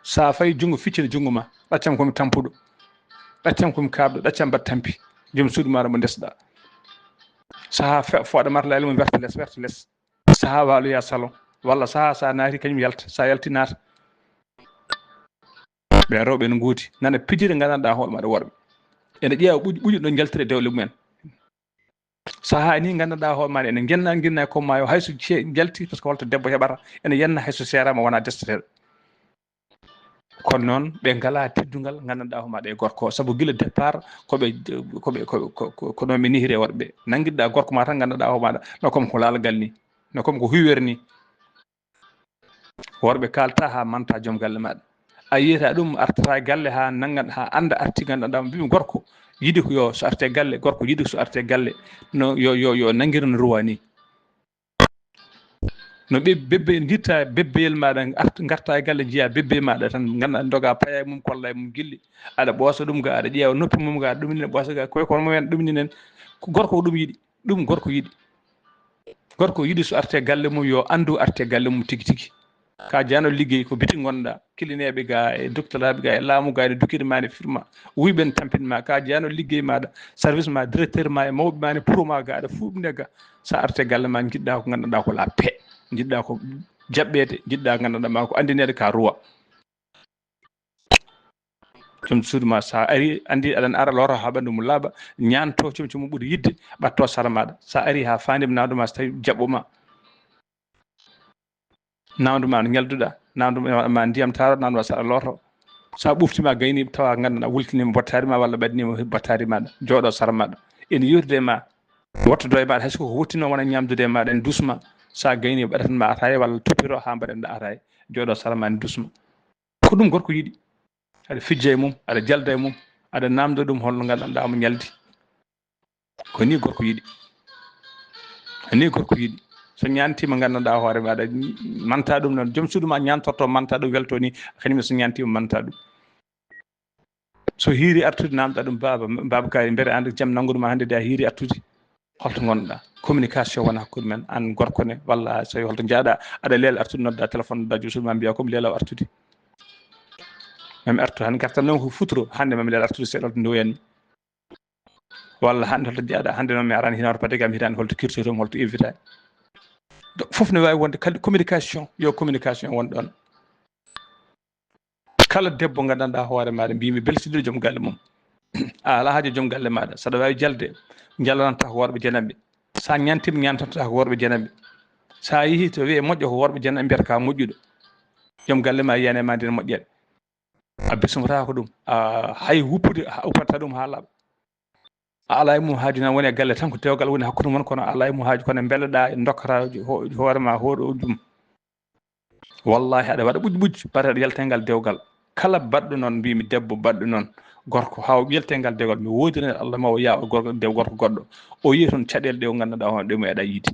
Sa fayi junngo, ficcina junngo ma, ɗaccam komi tampuɗo, ɗaccam komi kaɓɗo, ɗaccam mbaɗ tampi, joom suudu maɗa mo ndesɗa. Saha fe-, fooɗa mata layla mo werta les, werta les. Saha waloya salon, walla saha sa naati kañum yalta, sa yalti naata. Ɓe rewɓe ene ngoodi, nana pijire nganndanɗaa hoore maɗa worɓe. Ene ƴeewa ɓuuƴi, ɓuuƴi ɗo njaltire dewle mumen. Saha ni nganndanɗaa hoore maɗa ene ngenna, ngenna e comme maayo, hay so ce-, njalti, par ce que holto debbo heɓata, ene yenna hay so seerama wona desteteeɗo. Kono noon, ɓe ngalaa teddungal nganndanɗaa hoore maɗa e gorko, sabu gila départ ko ɓe, ko ɓe, ko, ko, ko, ko ɗon ɓe nehiri e worɓe. Nanngiɗɗaa gorko ma tan nganndanɗaa hoore maɗa, no comme ko laalagal ni, no comme ko huwer ni. Worɓe kalta haa manta joom galle maɓɓe. A yiyata ɗum artata e galle haa nanngan, haa annda arti nganndanɗaa mo mbimi gorko yiɗi ko yo so arte galle, gorko yiɗi ko so arte galle, no yo, yo, yo nanngir no ruwa ni. No ɓe bebbe ndirta bebbeyel maɗa, ngarta e galle, njiya bebbe maɗa tan, ganduɗa, doga paya e mum, kolla e mum gilli, aɗa ɓoosa ɗum ga, aɗa ƴeewa noppi mum ga, ɗumnina ɓoosa ga, koye kono mumen ɗumninen. Ko gorko ko ɗum yiɗi. Ɗum gorko yiɗi. Gorko yiɗi so arte galle mum, yo andu arte galle mum tigi tigi. Ka jano liggey, ko biti gonɗa, kilineɓe ga e doctoraɓe ga e laamu ga ene dukkiri ma, ne firma, wuyɓe ne tampini ma. Ka jano liggey maɗa, service ma, directeur ma e mawɓe ma ne puro ma ga, aɗa fuɗɗinde ga. Sa arte galle ma, jiɗɗa ko ganduɗa ko la paix, jiɗɗa ko jaɓɓede, jiɗɗa ganduɗa ma ko andinede ka ruwa. Joom suudu ma, sa ari, andi aɗan ara, looto ha ɓandu mum laaɓa, ñaanto comci mum ɓuri yidde, ɓatto sara maɗa. Sa ari ha fandima, namdo ma so tawi jaɓɓo ma. Namdo ma no ñalduɗa, namdo ma ndiyam taro, namdo ma saɗa looto. Sa ɓuftima, gayni tawa, ganduɗa wultinima bottari ma walla ɓadinima bottari maɗa, jooɗo sara maɗa. Ene yewtida e ma, wottodo e maɗa, hay so ko wuttino wona ñamdude e maɗa, ene dusma. Sa gayni ɓaɗatanma ataye walla toppito ha mbaɗanɗa ataye, jooɗo sara ma, ene dusma. Ko ɗum gorko yiɗi. Aɗa fijja e mum, aɗa jalda e mum, aɗa namdo ɗum holno gandanɗa mo ñaldi. Ko ni gorko yiɗi. Ko ni gorko yiɗi. So ñantima, gandanɗa hoore maɗa manta ɗum noon. Joom suudu ma ñantorto manta ɗum, welto ni, kañum so ñantima manta ɗum. So hiiri artude, namɗa ɗum, "Baaba, Baaba Kaari, mbere an jam nanngude ma hannde de, a hiiri artude? Holto ngonɗa?" Communication wona hakkunde men, an gorko ne, walla so holto njaaɗa, aɗa leela artude, nodda téléphone, nodda joom suudu ma, mbiya, "Ko mi leela artude. Mami artu hannde, gartam noon ko futuro, hannde mami leela artude, seeɗa holto ndoyanmi." Walla hannde holto njaaɗa, hannde noon mi arani hino arpade kam, hitande holto kirtotomi, holto évita. Donc, fof ne waawi wonde kadi communication, yo communication won ɗon. Kala debbo gandanɗa hoore maɗa, mbimi belsiɗo joom galle mum. A ala haajo joom galle maɗa, saɗa wawi jalde, jalananta ko worɓe jananɓe. Sa ñantima, ñantanta ko worɓe jananɓe. Sa yeehi to wiye moƴƴo, ko worɓe jananɓe mbiyata ka moƴƴuɗo. Joom galle ma yiyane ma nden moƴƴere. A bismotako ɗum. A hay wuppude, a uppata ɗum ha laaɓa. A ala e mum haaju, nan woni e galle tan, ko dewgal woni hakkunde mon, kono a ala e mum haaju, kono mbeleɗa dokkata ho-, hoore ma hoɗo ɗum. Wallahi, aɗa waɗa ɓuj ɓuj, bare aɗa yalta e ngal dewgal. Kala baɗɗo noon, mbimi debbo baɗɗo noon, gorko, ha o yalta e ngal dewgal, mi woodani Allah ma o yaa o gorko, dew gorko goɗɗo. O yiya toon caɗeele ɗe o ganduɗa hono ɗe mo eɗa yiide.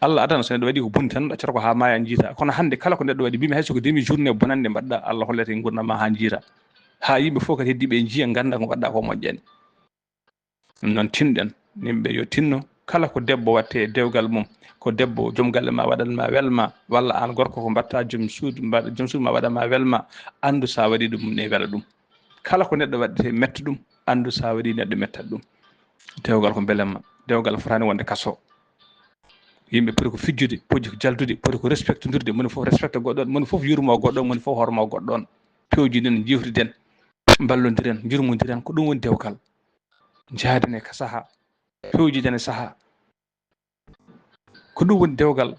Allah adana, so neɗɗo waɗi ko boni tan, ɗaccata ko ha maya, jiita. Kono hannde kala ko neɗɗo waɗi, mbimi hay so ko demi journée bonande mbaɗɗa, Allah hollete e gurdam ma ha jiita. Ha yimɓe fof kadi heddiɓe njiya, ganda ko mbaɗɗa ko moƴƴani. Ɗum noon tinɗen, yimɓe yo tinno, kala ko debbo watte e dewgal mum, ko debbo joom galle ma waɗan ma welma, walla an gorko ko mbatta joom suudu, mbaɗa, joom suudu ma waɗan ma welma, andu sa waɗi ɗum ne wela ɗum. Kala ko neɗɗo waɗete metta ɗum, andu sa waɗi neɗɗo mettat ɗum. Dewgal ko belemma, dewgal fotani wonde kaso. Yimɓe poti ko fijjude, poti ko jaldude, poti ko respectondirde, moni fof respecta goɗɗo on, moni fof yurmo goɗɗo on, moni fof hormo goɗɗo on. Pewjiden, jewtiden, mballodiren, jurmodiren, ko ɗum woni dewgal. Njaaden e ka saha, pewjiden e saha. Ko ɗum woni dewgal.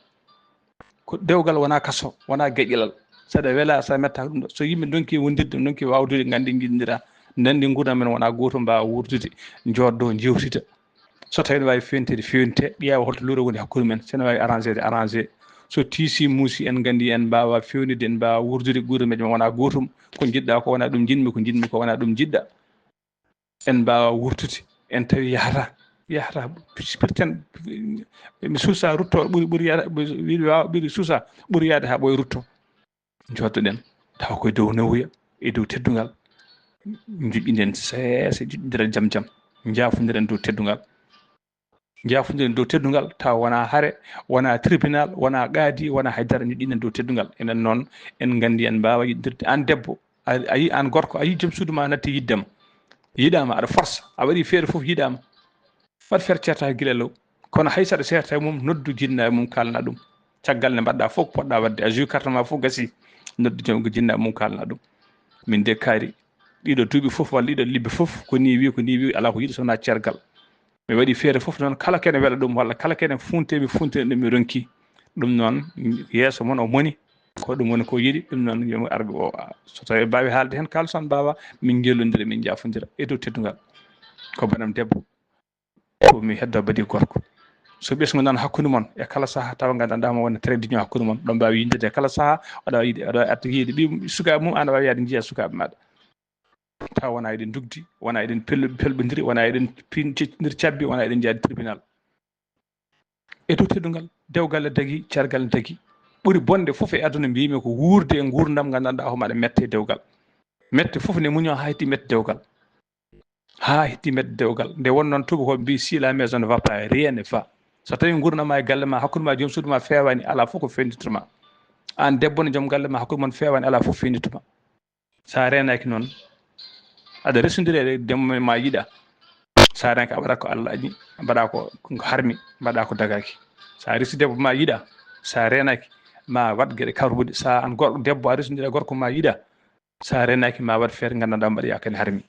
Ko dewgal wona kaso, wona geƴƴalal. Saɗa wela, sa metta ɗum ɗo. So yimɓe ndonki wondirde, ndonki wawdude, gandi jiɗdira. Nandi nguurndam men wona gooto, mbawa wurdude, joddo, jewtita. So tawi ne wawi fewntede, fewntite, ƴeewa holto lowre woni hakkunde men. So ne wawi arrangede, arrangé. So tiisi muusi, en gandi, en mbawa fewnude, en mbawa wurdude, guurndam men wona gootum. Ko jiɗɗa ko wona ɗum jiɗmi, ko jiɗmi ko wona ɗum jiɗɗa. En mbawa wurtude, en tawi yahata, yahata, sipirten, mi suusa rutto, ɓuri, ɓuri yahata, ɓuri, ɓuri wawa, ɓuri suusa, ɓuri yahde ha ɓooya rutto. Joddoɗen, tawa koye dow newuya, e dow teddungal. Joƴƴinden seese, joƴƴindiren jam jam, jafodiren dow teddungal. Jafodiren dow teddungal, tawa wona hare, wona tribunal, wona qaadi, wona haydara, joƴƴinden dow teddungal. Enen noon, en gandi en mbawa yiɗdirde. An debbo, a, a yi an gorko, a yi joom suudu ma natti yiddema. Yiɗama, aɗa force, a waɗi feere fof yiɗama. Waɗ feere ceerta gila law. Kono hay saɗa seerta e mum, noddu jinna e mum, kalna ɗum. Caggal nde mbaɗɗa fof ko poɗɗa waɗde, a joue carte ma fof gasi. Noddu joom ko jinna e mum, kalna ɗum. Min de kaari, ɗiɗo duuɓi fof walla ɗiɗo lebbi fof, ko ni wi, ko ni wi, ala ko yiɗi so wona ceergal. Mi waɗi feere fof noon, kala kene wela ɗum, walla kala kene funte, mi funtini ɗum, mi ronki. Ɗum noon, yeeso mon o moni, ko ɗum woni ko yiɗi, ɗum noon, yomi arɓe o, so tawi mbawi haalde hen, kalson mbawa, min jellodira, min jafodira e dow teddungal. Ko banam debbo, ko mi heddo badi gorko. So ɓesngu nan hakkunde mon, e kala saha, tawa gandanɗa mo wona très d'union hakkunde mon, ɗon mbawi yindede e kala saha, aɗa wawi yiide, aɗa wawi arde yiide ɓi sukaɓe mum, an a wawi yaade jiiya sukaɓe maɗa. Tawa wona eɗen dugdi, wona eɗen pel-, pelɓodiri, wona eɗen pin-, ceccodiri cabbi, wona eɗen jaadi tribunal. E dow teddungal, dewgal ne dagi, cargal ne dagi. Ɓuri bonde fof e aduna, mbiymi ko wuurde e nguurndam nganndanɗaa homaɗa mette e dewgal. Mette fof ne muño haa hetti mette dewgal. Haa hetti mette dewgal. Nde won noon tuubakooɓe mbi, si la maison ne va pas, rien ne va. So tawi nguurndam ma e galle ma, hakkunde ma e joom suudu ma feewaani, alaa fof ko fewnditto ma. Aan debbo ne, joom galle ma, hakkunde mon feewaani, alaa fof fewnditto ma. So a reenaaki noon, aɗa resondiri e debbo ma yiɗa. So a reenaaki, a waɗat ko Allah aƴi, mbaɗa ko, ko harmi, mbaɗa ko dagaaki. So a resi debbo ma yiɗa, so a reenaaki, ma waɗ geɗe kawruɗe. So aan gorko, debbo, a resondiri e gorko ma yiɗa, so a reenaaki, ma waɗ feere nganndanɗaa mbaɗa yaa kene harmi.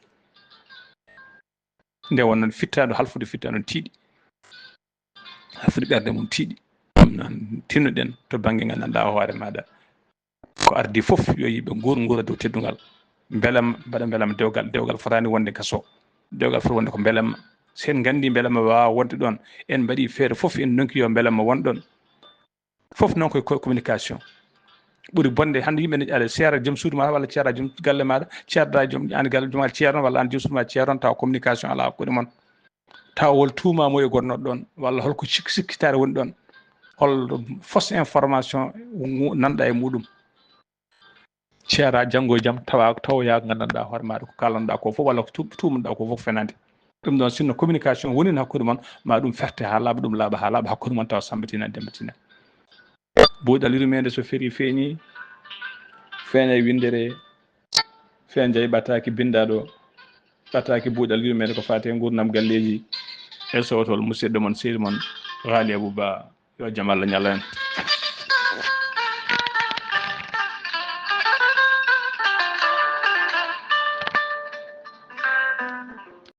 Nde won noon fittaandu halfude, fittaandu tiiɗi. Halfude ɓernde mum tiiɗi. Ɗum noon, tinnoɗen to bannge nganndanɗaa hoore maaɗa. Ko ardi fof yo yimɓe nguur, nguura dow teddungal. Mbelamma, mbaɗa mbelamma dewgal, dewgal fotaani wonde gaso. Dewgal foti wonde ko mbelamma. So en nganndi mbelamma waawa wonde ɗoon, en mbaɗi feere fof, en ndonki yo mbelamma won ɗoon. Fof noon ko, ko communication. Ɓuri bonde hannde yimɓe ne aɗa ceera joom suudu ma walla ceera joom galle maaɗa, ceerɗa joom, aan galle joom ceerno walla aan joom suudu ma ceerno, tawa communication alaa hakkunde mon. Tawa hol tuuma moye gonnoɗo ɗoon, walla holko sik-, sikkitaare woni ɗoon, hol fausse information ngu-, nanɗa e muɗum. Ceera janngo e jam, tawa, tawoya ko nganndanɗaa hoore maaɗa ko kaalanɗaa ko fof, walla ko tu-, tuumnuɗaa ko fof fenaande. Ɗum ɗoon, sinno communication woni hakkunde mon, ma ɗum ferte haa laaɓa, ɗum laaɓa haa laaɓa hakkunde mon, tawa Samba Tina, Demba Tina. Buuɗal yurmeende so ferii feeñi, feeña e winndere, feeña e ɓataaki binndaɗo, ɓataaki buuɗal yurmeende ko faati e nguurndam galleeji. E sowtol musidɗo mon, sehil mon, Ghali Abou Ba, yo jam Allah ñallu en.